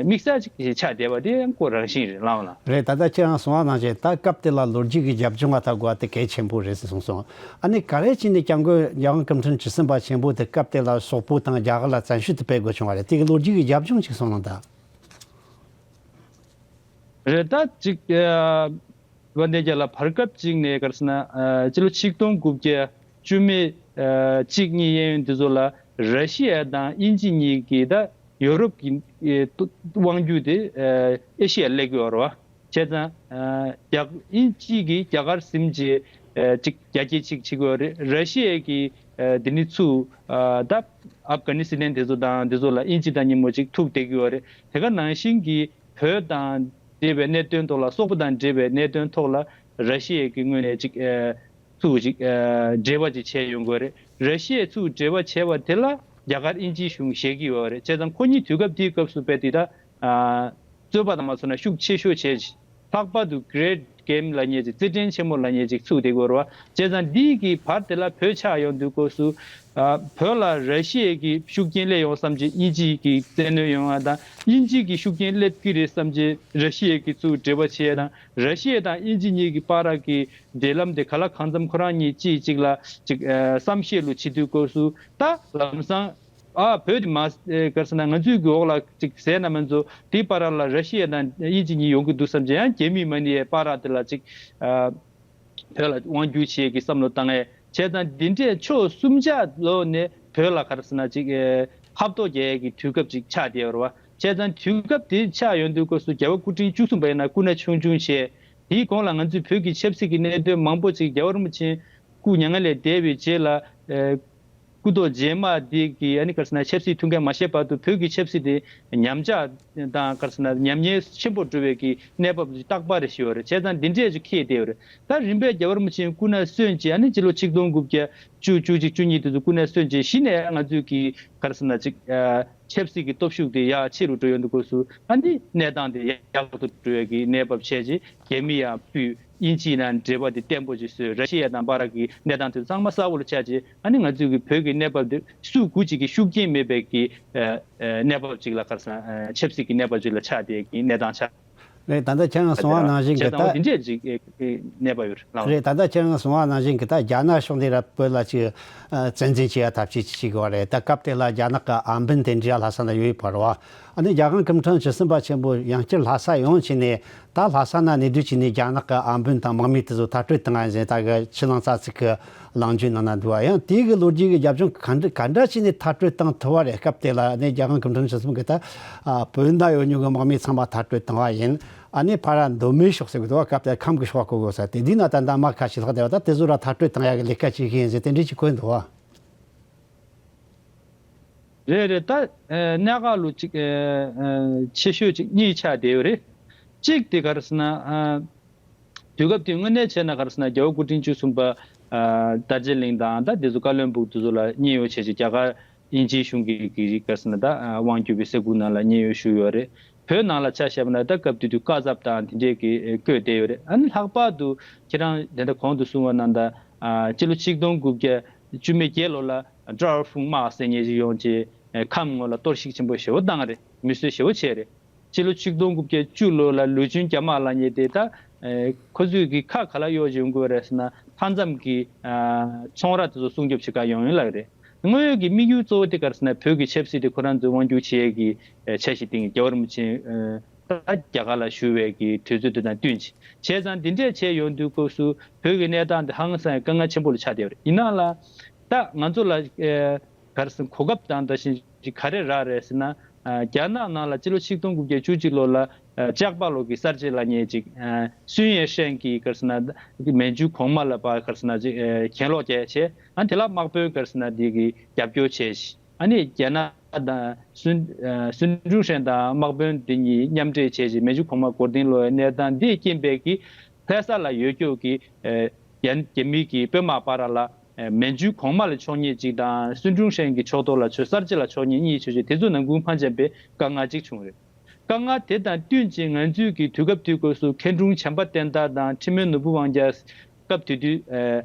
དམིགས་བསལ་ཅིག་ཆགས་བསྡད་པ་དེ་ཡང་ཁོ་རང་བཞིན་རེད་ལགས་ལ། རེད། ད་ལྟ་ཁྱེད་རང་གསུང་བ་ནང་བཞིན་ད་སྐབས་དེ་ལ་ལོ་རྒྱུས་ཀྱི་རྒྱབ་ལྗོངས་ལ་ལྟ་དགོས་པ་དེ་གལ་ཆེན་པོ་རེད་ཟེར་གསུངས་སོང་། ཨ་ནི་ག་རེ་བྱས་ནས་སྐྱབས་མགོན་རྒྱལ་དབང་སྐུ་ཕྲེང་བཅུ་གསུམ་པ་ཆེན་པོ་དེ་སྐབས་དེ་ལ་སོག་པོ་དང་རྒྱ་གར་ལ་བཙན་ཤོས་དེ་སྤེལ་དགོས་བྱུང་བ་རེད། དེ་གི་ལོ་རྒྱུས་ཀྱི་རྒྱབ་ལྗོངས་ཅིག་གསུང་གནང་དང་། རེད། ད་ཅིག་ཨ་བ་འདས་རྒྱ་ལ་བར་སྐབས་ཅིག་ནས་ག་རེ་ཟེར་ན་ཨ་སྤྱི་ལོ་ཆིག་སྟོང་དགུ་བརྒྱ་བཅུ་མེད་ཨ་གཅིག་གཉིས་གཡས་གཡོན་དེ་ཚོ་ལ་ར་ཤི་ཡ་དང་དབྱིན་ཇི་གཉིས་ཀྱིས་ད་ཡོ་རོབ་ཀྱི་ཨེ་དབང་སྒྱུར་དེ་ཨ་ཨེ་ཤི་ཡར་སླེབས་ཀྱི་ཡོད་རེད་བ། བྱས་ཙང་ཨ་རྒྱ་དབྱིན་ཇི་གིས་རྒྱ་གར་ཟིན་བྱས་ཨ་ཅིག་རྒྱ་སྐྱེད་ཅིག་བྱེད་ཀྱི་ཡོད་རེད། ར་ཤི་ཡ་གིས་ཨ་དེ་ནི་ཚུར་ཨ་ད་ཨབ་གྷ་ནི་སི་ཐན་དེ་ཚོ་དང་དེ་ཚོ་ལ་དབྱིན་ཇི་དང་མཉམ་པོ་ཅིག་ཐུག་བསྡད་ཀྱི་ཡོད་རེད། དེ་ག་ནང་བཞིན་གྱི་བོད་དང་འབྲེལ་བའི་གནད་དོན་ཐོག་ལ་སོག་པོ་དང་འབྲེལ་བའི་གནད་དོན་ཐོག་ལ་ར་ཤི་ཡ་གི་ངོས་ནས་ཅིག་ཨ་ཚུར་ཅིག་ཨ་འབྲེལ་བ་ཅིག་བྱས་ཡོང་དགོས་རེད། ར་ཤི་ཡས་ཚུར་འབྲེལ་བ་བྱས་པ་དེ་ལ་རྒྱ་གར་དབྱིན་ཇིའི་གཞུང་བཞེས་ཀྱི་ཡོད་རེད། བྱས་ཙང་ཁོ་གཉིས་དུས་སྐབས་དེའི་སྐབས་སུ་དཔེ་དེ་ད་ཨ་རྩོད་པ་དང་མ་སོང་ན་ཤུགས་ཆེ་ཤོས་བྱས། ལྷག་པར་དུ་Great Game ལབ་མཁན་ཅིག་རྩེད་འགྲན་ཆེན་མོ་ལབ་མཁན་ཅིག་ཚུགས་བསྡད་ཀྱི་ཡོད་རེད་བ། བྱས་ཙང་འདི་གི་བར་དེ་ལ་བོད་ཆགས་ཡོང་དུས་སྐབས་སུ་ཨ་བོད་ལ་ར་ཤི་ཡའི་གི་ཤུགས་རྐྱེན་སླེབས་ཡོང་བསམ་བྱས་དབྱིན་ཇི་གི་བཙན་གནོན་ཡོང་བ་དང་དབྱིན་ཇི་གི་ཤུགས་རྐྱེན་སླེབས་ཀྱི་རེད་བསམ་བྱས་ར་ཤི་ཡའི་གི་ཚུར་འབྲེལ་བ་བྱས་དང་ར་ཤི་ཡ་དང་དབྱིན་ཇི་གཉིས་ཀྱི་བར་གྱི་འབྲེལ་ལམ་དེ་ག་ལ་གང་འཚམ་ཁོ་རང་གཉིས་གཅིག་གཅིག་ལ་ཅིག་ཨ་བསམ་ཤེས་ལུགས་བྱེད་དུས་སྐབས་སུ་ད་ལམ་སང་ཨ་བོད་དེ་མ་ཨེ་ག་རེ་ཟེར་ན་ང་ཚོའི་གི་འོག་ལ་ཅིག་ཟས་ན་མ་ཚོ་དེའི་བར་ལ་ར་ཤི་ཡ་དང་དབྱིན་ཇི་གཉིས་ཡོང་གི་འདུག་བསམ་བྱས་ཡང་རྒྱ་མི་མ་ནི་ཡའི་བར་དེ་ལ་ཅིག་ཨ་བོད་ལ་དབང་བསྒྱུར་བྱེད་ཀྱི་བསམ་བློ་བཏང་ཡས་བྱས་ཙང་འདི་འདྲས་ཕྱོགས་གསུམ་ཆ་ལོག་ནས་བོད་ལ་ག་རེ་ཟེར་ན་ཅིག་ཨེ་ཧབ་ཐོབ་རྒྱག་ཡས་ཀྱི་དུས་སྐབས་ཅིག་ཆགས་བསྡད་ཡོད་རེད་བ། བྱས་ཙང་དུས་སྐབས་དེ་ཆགས་ཡོང་དུས་སྐབས་སུ་རྒྱལ་བ་སྐུ་ཕྲེང་བཅུ་གསུམ་པ་ཡིན་ན་སྐུ་ན་ཆུང་ཆུང་བྱས། དེའི་གོང་ལ་ང་ཚོས་བོད་ཀྱི་ཆབ་སྲིད་ཀྱི་གནད་དོན་མང་པོ་ཅིག་རྒྱལ་བ་རིན་པོ་ཆེ་སྐུ་མྱ་ངན་ལས་འདས་པའི་རྗེས་ལ་ཨེ་སྐུ་ཐོག་རྗེས་མ་དེ་གི་ཨ་ནི་ག་རེ་ཟེར་ན་ཆབ་སྲིད་ཐུགས་འགན་མ་བཞེས་བར་དུ་བོད་ཀྱི་ཆབ་སྲིད་དེ་ཉམས་ཆག་དང་ག་རེ་ཟེར་ན་ཉམས་ཉེན་ཆེན་པོ་འགྲོ་བའི་གི་གནས་བབ་རྟག་པ་རེ་ཞིག་ཡོད་རེད། བྱས་ཙང་འདི་འདྲས་ཅིག་འཁེལ་བསྡད་ཡོད་རེད། ད་རིམ་པས་རྒྱལ་བ་རིན་པོ་ཆེ་སྐུ་ན་གསོན་རྗེས་ཨ་ནི་སྤྱི་ལོ་ཆིག་སྟོང་དགུ་བརྒྱ་བཅུ་བཅུ་གཅིག་བཅུ་གཉིས་དེ་ཚོ་སྐུ་ན་གསོན་རྗེས་གཞི་ནས་ང་ཚོས་ཀྱི་ག་རེ་ཟེར་ན་ཅིག་ཨ་ཆབ་སྲིད་ཀྱི་སྟོབས་ཤུགས་དེ་ཡར་ཆེ་རུ་འགྲོ་ཡོང་དུས་སྐབས་སུ་ཨ་ནི་གནས་སྟངས་དེ་ཡག་ཏུ་འགྲོ་ཡ་གི་གནས་བབ་ཆགས་རྗེས་རྒྱ་མི་ཡར་ཕུད། དབྱིན་ཇི་ནང་འབྲེལ་བ་དེ་བརྟན་པོ་ཅིག་བཟོས། ར་ཤི་ཡ་དང་བར་གྱི་གནས་སྟངས་དེ་ཚང་མ་གསལ་བོ་ལ་ཆགས་རྗེས་ཨ་ནི་ང་ཚོས་ཀྱི་བོད་ཀྱི་གནས་བབ་དེ་སུ་གུ་ཅིག་གི་ཤུགས་རྐྱེན་མེད་པའི་གི་ཨ་ཨ་གནས་བབ་ཅིག་ལ་ག་རེ་ཟེར་ན་ཨ་ཆབ་སྲིད་ཀྱི་གནས་བབ་ཅིག་ལ་ཆགས་བསྡད་ཀྱི་གནས་སྟངས་ཆགས། རེད། ད་ལྟ་ཁྱེད་རང་གསུང་བ་ནང་བཞིན་གྱི་ད་བྱས་ཙང་འོ་དེ་འདྲས་ཅིག་ཨེ་ཨེ་གནས་བབ་ཡོད་རེད་ལགས། རེད། ད་ལྟ་ཁྱེད་རང་གསུང་བ་ནང་བཞིན་གྱི་ད་རྒྱ་ནག་ཕྱོགས་ནས་ར་བོད་ལ་ཅིག་ཨ་བཙན་འཛུལ་བྱེད་ཡ་ཐབས་ཤེས་ཅིག་བྱེད་དགོས་པ་རེད། ད་སྐབས་དེ་ལ་རྒྱ་ནག་གི་ཨམ་བན་དེ་འདྲ་ལྷ་ས་ན་ཡོད་ཡོད་པ་རེད་བ། ཨ་ནི་རྒྱལ་དབང་སྐུ་ཕྲེང་བཅུ་གསུམ་པ་ཆེན་པོ་ཡང་བསྐྱར་ལྷ་ས་ཡོང་བྱས་ནས་ད་ལྷ་ས་ན་གནས་སྡོད་བྱས་ནས་རྒྱ་ནག་གི་ཨམ་བན་དང་དམག་མི་དེ་ཚོ་མཐར་སྐྲོད་བཏང་ཡ་ཟེར་ད་གི་ཕྱི་ནང་རྩ་ཚིག་གི་ལངས་བརྗོད་གནང་གནང་འདུག་བ། ཡང་དེའི་གི་ལོ་རྒྱུས་ཀྱི་རྒྱབ་ལྗོངས་ག་འདྲ་ག་འདྲ་བྱས་ནས་མཐར་སྐྲོད་བཏང་ཐུབ་པ་རེད། སྐབས་དེ་ལ་ནས་རྒྱལ་དབང་སྐུ་ཕྲེང་བཅུ་གསུམ་གྱིས་ད་ཨ་བོད་ནང་ཡོད་མྱོང་གི་དམག་མི་ཚང་མ་མཐར་སྐྲོད་བཏང་བ་ཡིན། ཨ་ནི་ཕར་མདོ་སྨད་ཕྱོགས་ཟེར་གི་འདུག་བ། སྐབས་དེ་ཁམས་ཀྱི་ཕྱོགས་བསྐོར་དགོས་ས་དེ་འདི་ན་ད་ད་དམག་ཁ་ཤས་ལྷག་བསྡད་པ་ད་དེ་ཚོ་ར་མཐར་སྐྲོད་བཏང་ཡག་གི་ལས་ཀ་བྱེད་ཀྱི་ཡིན་ཟེར་དེ་འདྲས་ཅིག་གོ་འདུག་བ། རེད་རེད། ད་ཨ་གནད་འགག་ལུགས་ཅིག་ཨ་ཨ་ཆེ་ཤོས་ཅིག་གཉིས་ཆགས་བསྡད་ཡོད་རེད། གཅིག་དེ་ག་རེ་ཟེར་ན་ཨ། དུས་སྐབས་དེ་དངོས་གནས་བྱས་ན་ག་རེ་ཟེར་ན་རྒྱལ་བ་སྐུ་ཕྲེང་བཅུ་གསུམ་པ་ཨ་རྡོ་རྗེ་གླིང་དང་ད་དེ་ཚོ་བཀའ་བློན་སྦུག་དེ་ཚོ་ལ་མཉན་ཡོད་བྱས་བྱས་རྒྱ་གར་དབྱིན་ཇིའི་གཞུང་གི་གི་ག་རེ་ཟེར་ན་ད་ཨ་དབང་བསྒྱུར་བའི་ས་ཁུལ་ནང་ལ་མཉན་ཡོད་བཞུགས་ཡོད་རེད། བོད་ནང་ལ་ཆ་བཞག་པ་ན་ད་སྐབས་དེ་དུས་བཀའ་ཚབ་དང་དེ་འདྲས་ཀྱི་བསྐོས་བསྡད་ཡོད་རེད། ཨ་ནི་ལྷག་པར་དུ་ཁྱེད་རང་དེ་འདྲ་གོང་དུ་གསུངས་པ་ནང་ལྟར་ཨ་སྤྱི་ལོ་ཆིག་སྟོང་དགུ་བརྒྱ་བཅུ་མེད་བརྒྱད་ལོ་ལ་ཀྲའོ་ཧྥུང་དམག་ཟེར་མཁན་ཞིག་ཡོང་བྱས། ཨེ་ཁམས་ངོས་ལ་གཏོར་བཤིག་ཆེན་པོ་ཞེ་པོ་བཏང་རེད། མི་གསོད་ཞེ་པོ་བྱས་རེད། སྤྱི་ལོ་ཆིག་སྟོང་དགུ་བརྒྱ་བཅུ་ལོ་ལ་ལུས་སྦྱོང་རྒྱ་དམག་ལབ་མཁན་དེ་ད་ཨེ་ཁོ་ཚོས་ཀྱི་ཁ་ག་ལ་གཡོག་བྱེད་ཡོང་གི་ཡོད་རེད་ཟེར་ན། མཐའ་མཚམས་ཀྱི་ཨ་ཚོང་ར་དེ་ཚོ་སྲུང་སྐྱོབ་བྱེད་ག་ཡོང་ཡོད་ལབ་རེད། དངོས་ཡོད་ཀྱི་དམིགས་ཡུལ་གཙོ་བོ་དེ་ག་རེ་ཟེར་ན། བོད་ཀྱི་ཆབ་སྲིད་དེ་ཁོ་རང་ཚོས་དབང་སྒྱུར་བྱེད་ཡས་ཀྱི་ཨེ་འཆར་གཞི་བཏིང་། རྒྱལ་བ་རིན་པོ་ཆེ་ཨེ་ད་རྒྱ་གར་ལ་བཞུགས་པའི་གི་དུས་ཚོད་དེ་དང་བསྟུན་བྱས། བྱས་ཙང་འདི་འདྲས་བྱས་ཡོང་དུས་སྐབས་སུ་བོད་ཀྱི་གནས་སྟངས་དེ་ཧང་སང་དཀའ་ངལ་ཆེན་པོ་ལ་ཆགས་བསྡད་པ་རེད། ཡིན་ནའང་ལ་ད་ང་ཚོ་ལ་ཨེ་ག་རེ་ཟེར། གོ་སྐབས་དང་ད་བཞིན་གྱི་ག་རེ་རག་རེད་ཟེར་ན། ཨ་རྒྱ་ནག་ནང་ལ་སྤྱི་ལོ་ཆིག་སྟོང་དགུ་བརྒྱ་བཅུ་གཅིག་ལོ་ལ་ཨ་ལྕགས་པ་ལོ་གི་གསར་བརྗེ་ལབ་མཁན་ཅིག་ཨ་སུན་ཡེ་ཧྲན་གྱིས་ག་རེ་ཟེར་ན་མན་ཇུ་གོང་མ་ལ་ཕར་ག་རེ་ཟེར་ན་ཅིག་ཨ་གྱེན་ལོག་བྱས་བྱས། ཨ་དེ་ལ་དམག་དཔོན་ག་རེ་ཟེར་ན་དེ་གི་རྒྱབ་སྐྱོར་བྱས་ཤིང་། ཨ་ནི་རྒྱ་ནག་དང་སུན་ཨ་སུན་ཀྲུང་ཧྲན་དང་དམག་དཔོན་དེ་གཉིས་མཉམ་འབྲེལ་བྱས་བྱས་མན་ཇུ་གོང་མ་མགོ་རྟིང་སློག་པའི་གནས་སྟངས་འདིས་རྐྱེན་པས་ཀྱི་ལྷ་ས་ལ་ཡོད་སྐྱོབ་ཀྱི་ཨ་རྒྱ་རྒྱ་མི་གི་དཔོན་དམག་བར་ལ་ཨ་མན་ཇུ་གོང་མ་ལ་ཕྱོགས་ཉེས་ཅིག་དང་སུན་ཀྲུང་ཧྲན་གྱི་ཕྱོགས་གཏོགས་ལ་ཕྱོགས་གསར་བརྗེ་ལ་ཕྱོགས་ཉེས་གཉིས་ཆོས་ཅན་དེ་ཚོ་ནང་ཁུལ་མ་འཆམ་པའི་དཀའ་ངལ་ཅིག་བྱུང་རེད། དཀའ་ངལ་དེ་དང་བསྟུན་ཅིང་ང་ཚོས་ཀྱི་དུས་སྐབས་དེའི་སྐབས་སུ་མཁན་དྲུང་བྱམས་པ་བསྟན་དར་དང་འཕྲིན་མོ་ནོར་བུ་དབང་རྒྱལ་སྐབས་དེ་དུས་ཨ་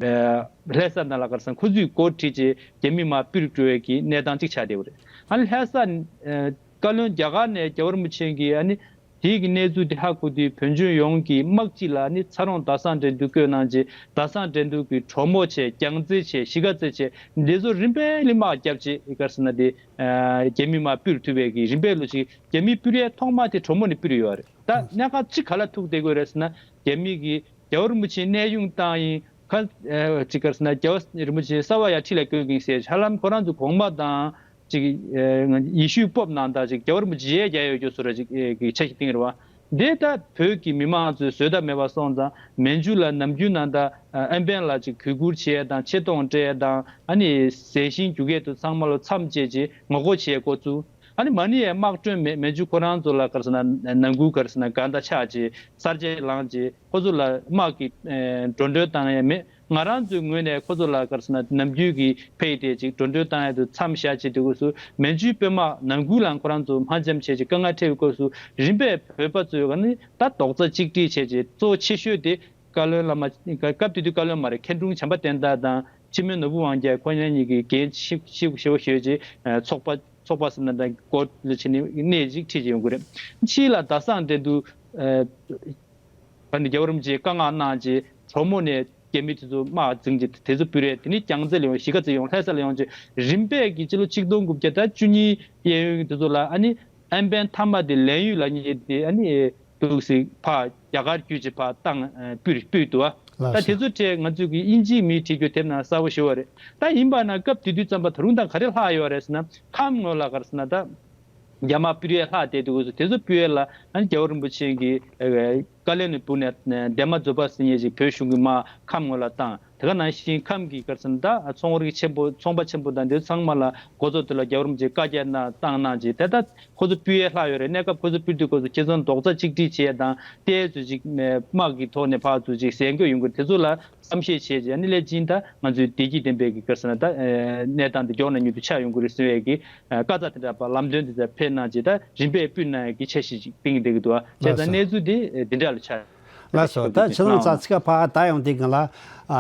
ཨ་ལྷ་ས་ནང་ལ་ག་རེ་ཟེར་ན་ཁོ་ཚོས་འགོ་ཁྲིད་ཅིག་རྒྱ་མི་དམག་སྤུར་འགྲོ་བའི་གི་གནས་སྟངས་ཅིག་ཆགས་བསྡད་པ་རེད། ཨ་ནི་ལྷ་ས་ཨ་བཀའ་བློན་རྒྱ་གར་ནས་རྒྱལ་བ་རིན་པོ་ཆེ་གིས་ཨ་ནི་དེའི་གི་གནས་ཚུལ་དེ་ཧ་གོ་དུས་བོད་ལྗོངས་ཡོངས་ཀྱི་དམག་སྤྱི་ལ་ཨ་ནི་ཚ་རོང་རྡ་སངས་འགྲན་བསྡུར་བསྐོས་གནང་རྗེས་རྡ་སངས་འགྲན་བསྡུར་གྱི་གྲོས་མོལ་བྱས། རྒྱང་རྩེད་བྱས། གཞིས་ཀ་རྩེད་བྱས། འདི་ཚོ་རིམ་པས་ལ་དམག་བརྒྱབ་རྗེས་ག་རེ་ཟེར་ན་དེ་ཨ་རྒྱ་མི་དམག་སྤུར་ཐུབ་པའི་གི་རིམ་པས་ལོ་ཅིག་རྒྱ་མིས་སྤུར་ཡས་ཐོག་མ་དེ་གྲོས་མོལ་ནས་སྤུར་ཡོད་རེད། ད་གནད་འགག་གཅིག་ག་ལ་ཐུག་བསྡད་དགོས་རེད་ཟེར་ན། རྒྱ་མི་གིས་རྒྱལ་བ་རིན་པོ་ཆེ་གནས་དབྱུང་བཏང་ཡིན་ཁ་ཨ་ཅིག་ག་རེ་ཟེར་ན་རྒྱལ་བ་རིན་པོ་ཆེ་གསར་པ་ཡར་ཁྲི་ལ་བསྐོས་ཀྱིན་ཟེར། ཧ་ལམ་ཁོ་རང་ཚོ་གོང་མ་དང་ཅིག་ཨ་ཡེ་ཤུའི་སྤོབས་གནང་སྟངས་ཅིག་རྒྱལ་བ་རིན་པོ་ཆེ་ཡས་རྒྱག་ཡོད་རྒྱུ་བཟོ་འདྲ་ཅིག་གི་འཆར་གཞི་བཏིང་རེད་བ། འདི་ལྟར་བོད་ཀྱི་མི་མང་ཚོས་བཟོད་ཐབས་མེད་པ་སོང་ཙང་མན་ཇུ་ལ་ནམ་རྒྱུན་ནང་ལྟར་ཨ་ཨན་པན་ལ་ཅིག་གུས་བཀུར་བྱེད་ཡས་དང་ཆེ་མཐོང་སྤྲད་ཡས་དང་། ཨ་ནི་ཟས་ཞིང་རྒྱུ་སྐལ་དུ་ཚང་མ་ལ་མཚམས་བཅད་ཅིག་ངོ་རྒོལ་བྱེད་ཡས་འགོ་བཙུགས། ཨ་ནི་མ་ཎི་ཡས་དམག་གྲོན་མེ་མན་ཇུ་ཁོ་རང་ཚོ་ལ་ག་རེ་ཟེར་ན་ནང་ཁུལ་ག་རེ་ཟེར་ན་གང་ལྟར་ཆགས་ཅིག་གསར་བརྗེ་ལངས་ཅིག་ཁོ་ཚོ་ལ་དམག་གི་ཨེ་འགྲོ་གྲོན་བཏང་ཡས་མེད། ང་རང་ཚོའི་ངོས་ནས་ཁོ་ཚོ་ལ་ག་རེ་ཟེར་ན་ནམ་རྒྱུན་གྱི་ཕ་གི་དེ་ཅིག་འགྲོ་གྲོན་བཏང་ཡས་དུ་མཚམས་བཞག་བྱས་དུས་སྐབས་སུ་མན་ཇུའི་དཔོན་དམག་ནང་ཁུལ་ལའང་ཁོ་རང་ཚོ་མ་འཆམ་བྱས་ཅིག་དཀའ་ངལ་འཕྲད་པའི་སྐབས་སུ་རིམ་པས་བོད་པ་ཚོས་ག་ནི་ད་རྡོག་རྩ་གཅིག་སྒྲིལ་བྱས་ཅིག་གཙོ་ཆེ་ཤོས་དེ་བཀའ་བློན་བླ་མ་སྐབས་དེ་དུས་བཀའ་བློན་མ་རེད། མཁན་དྲུང་བྱམས་པ་བསྟན་དར་དང་འཕྲིན་མོ་ནོར་བུ་དབང་རྒྱལ་ཁོ་གཉིས་ཀྱིས་འགན་ཞིབ་ཞིབ་ཞེ་པོ་ཞེ་པོ་ཅིག་ཚོགས་པ་ཚོགས་པ་ཟེར་ན་འདྲ་འགོ་ལ་ཕྱིན་ནས་གནས་ཅིག་ཁྲིད་ཅིག་ཡོང་གི་རེད། ཕྱིས་ལ་རྡ་སངས་འགྲན་བསྡུར་ཨ་ནི་རྒྱལ་བ་རིན་པོ་ཆེས་བཀའ་མངགས་གནང་རྗེས་གྲོས་མོལ་ནས་རྒྱ་མི་དེ་ཚོ་དམག་འཛིང་རྗེས་དེ་ཚོ་སྤུར་རེད། དེ་ནས་རྒྱང་རྩེ་ལ་ཡོང་། གཞིས་ཀ་རྩེ་ཡོང་། ལྷ་ས་ལ་ཡོང་རྗེས་རིམ་པས་ཀྱི་སྤྱི་ལོ་ཆིག་སྟོང་དགུ་བརྒྱ་དང་བཅུ་གཉིས་གཡས་གཡོན་དེ་ཚོ་ལ་ཨ་ནི་ཨན་པན་མཐའ་མ་དེ་ལན་ཡུས་ལབ་མཁན་དེ་ཨ་ནི་འདུག་སེ་ཕར་རྒྱ་གར་བརྒྱུད་ཅིག་ཕར་བཏང་ཨ་སྤུར་སྤུར་འདུག་ཨ། ལགས་ད་དེ་སོ། ཚོ་གྲས་ང་ཚོས་ཀྱི་དབྱིན་ཇིའི་མིས་བྲིས་རྒྱུ་དེབ་ནང་གསལ་པོ་ཞུ་བ་རེད། ད་ཡིན་པ་ན་སྐབས་དེ་དུས་ཙམ་པ་ད་རུང་ད་ག་རེ་ལྷག་ཡོད་རེད་ཟེར་ན། ཁམས་ངོས་ལ་ག་རེ་ཟེར་ན་ད་རྒྱ་དམག་སྤུར་ཡས་ལྷག་བསྡད་འདུག་གོ་སོ། དེ་ཚོ་སྤུར་ཡས་ལ་ཨ་ནི་རྒྱལ་བ་རིན་པོ་ཆེ་གིས་ཨ་བཀའ་བློན་ནས་སྤུར་ནས་འདན་མ་རྫོང་པ་ཟེར་མཁན་ཅིག་བོད་གཞུང་གི་དམག་ཁམས་ངོས་ལ་བཏང་། དེ་ག་ནང་བཞིན་ཁམས་ཀྱི་ག་རེ་ཟེར་ན་ད་ཚོང་རིགས་ཆེན་པོ་ཚོང་པ་ཆེན་པོ་དང་དེ་ཚང་མ་ལ་འགོ་གཙོ་དེ་ལ་རྒྱལ་བ་རིན་པོ་ཆེས་བཀའ་རྒྱ་གནང་བཏང་གནང་ཅིག་དེ་ད། ཁོ་ཚོ་སྤུར་ཡས་ལྷག་ཡོད་རེད། གནས་སྐབས་ཁོ་ཚོ་སྤུར་དུས་ཁོ་ཚོ་ཁྱེད་ཚོ་རྡོག་རྩ་གཅིག་སྒྲིལ་བྱས་དང་ཏོག་ཙམ་ཅིག་དམག་གི་ཐོག་ནས་ཕར་ཚུར་ཅིག་ཟས་གོས་ཡོང་གི་རེད། དེ་ཚོ་ལ་བསམ་ཤེས་བྱས་རྗེས་ཨ་ནི་སླད་ཕྱིན་ད་ང་ཚོའི་བདེ་སྐྱིད་ལྡན་པའི་གི་ག་རེ་ཟེར་ན་ད་གནས་སྟངས་འདི་མགྱོགས་ན་མྱུར་དུ་ཆགས་ཡོང་གི་རེད་ཟེར་བའི་གི་བཀའ་རྩ་དེ་འདྲ་པ་ལམ་སྟོན་དེ་ཚོ་ཕེབས་གནང་རྗེས་ད་རིམ་པས་སྤུར་གནང་ཡས་གི་འཆར་གཞི་ཅིག་བཏིང་བསྡད་ཀྱི་འདུག་ཨ། བྱས་ཙང་གནས་ཚུལ་འདི་འདི་འདྲ་ལ་ཆགས། ལགས་སོ། ད་ཁྱེད་རང་ཙག་ཙིག་ག་ཕར་ད་ཡོང་དུས་སྒང་ལ་ཨ་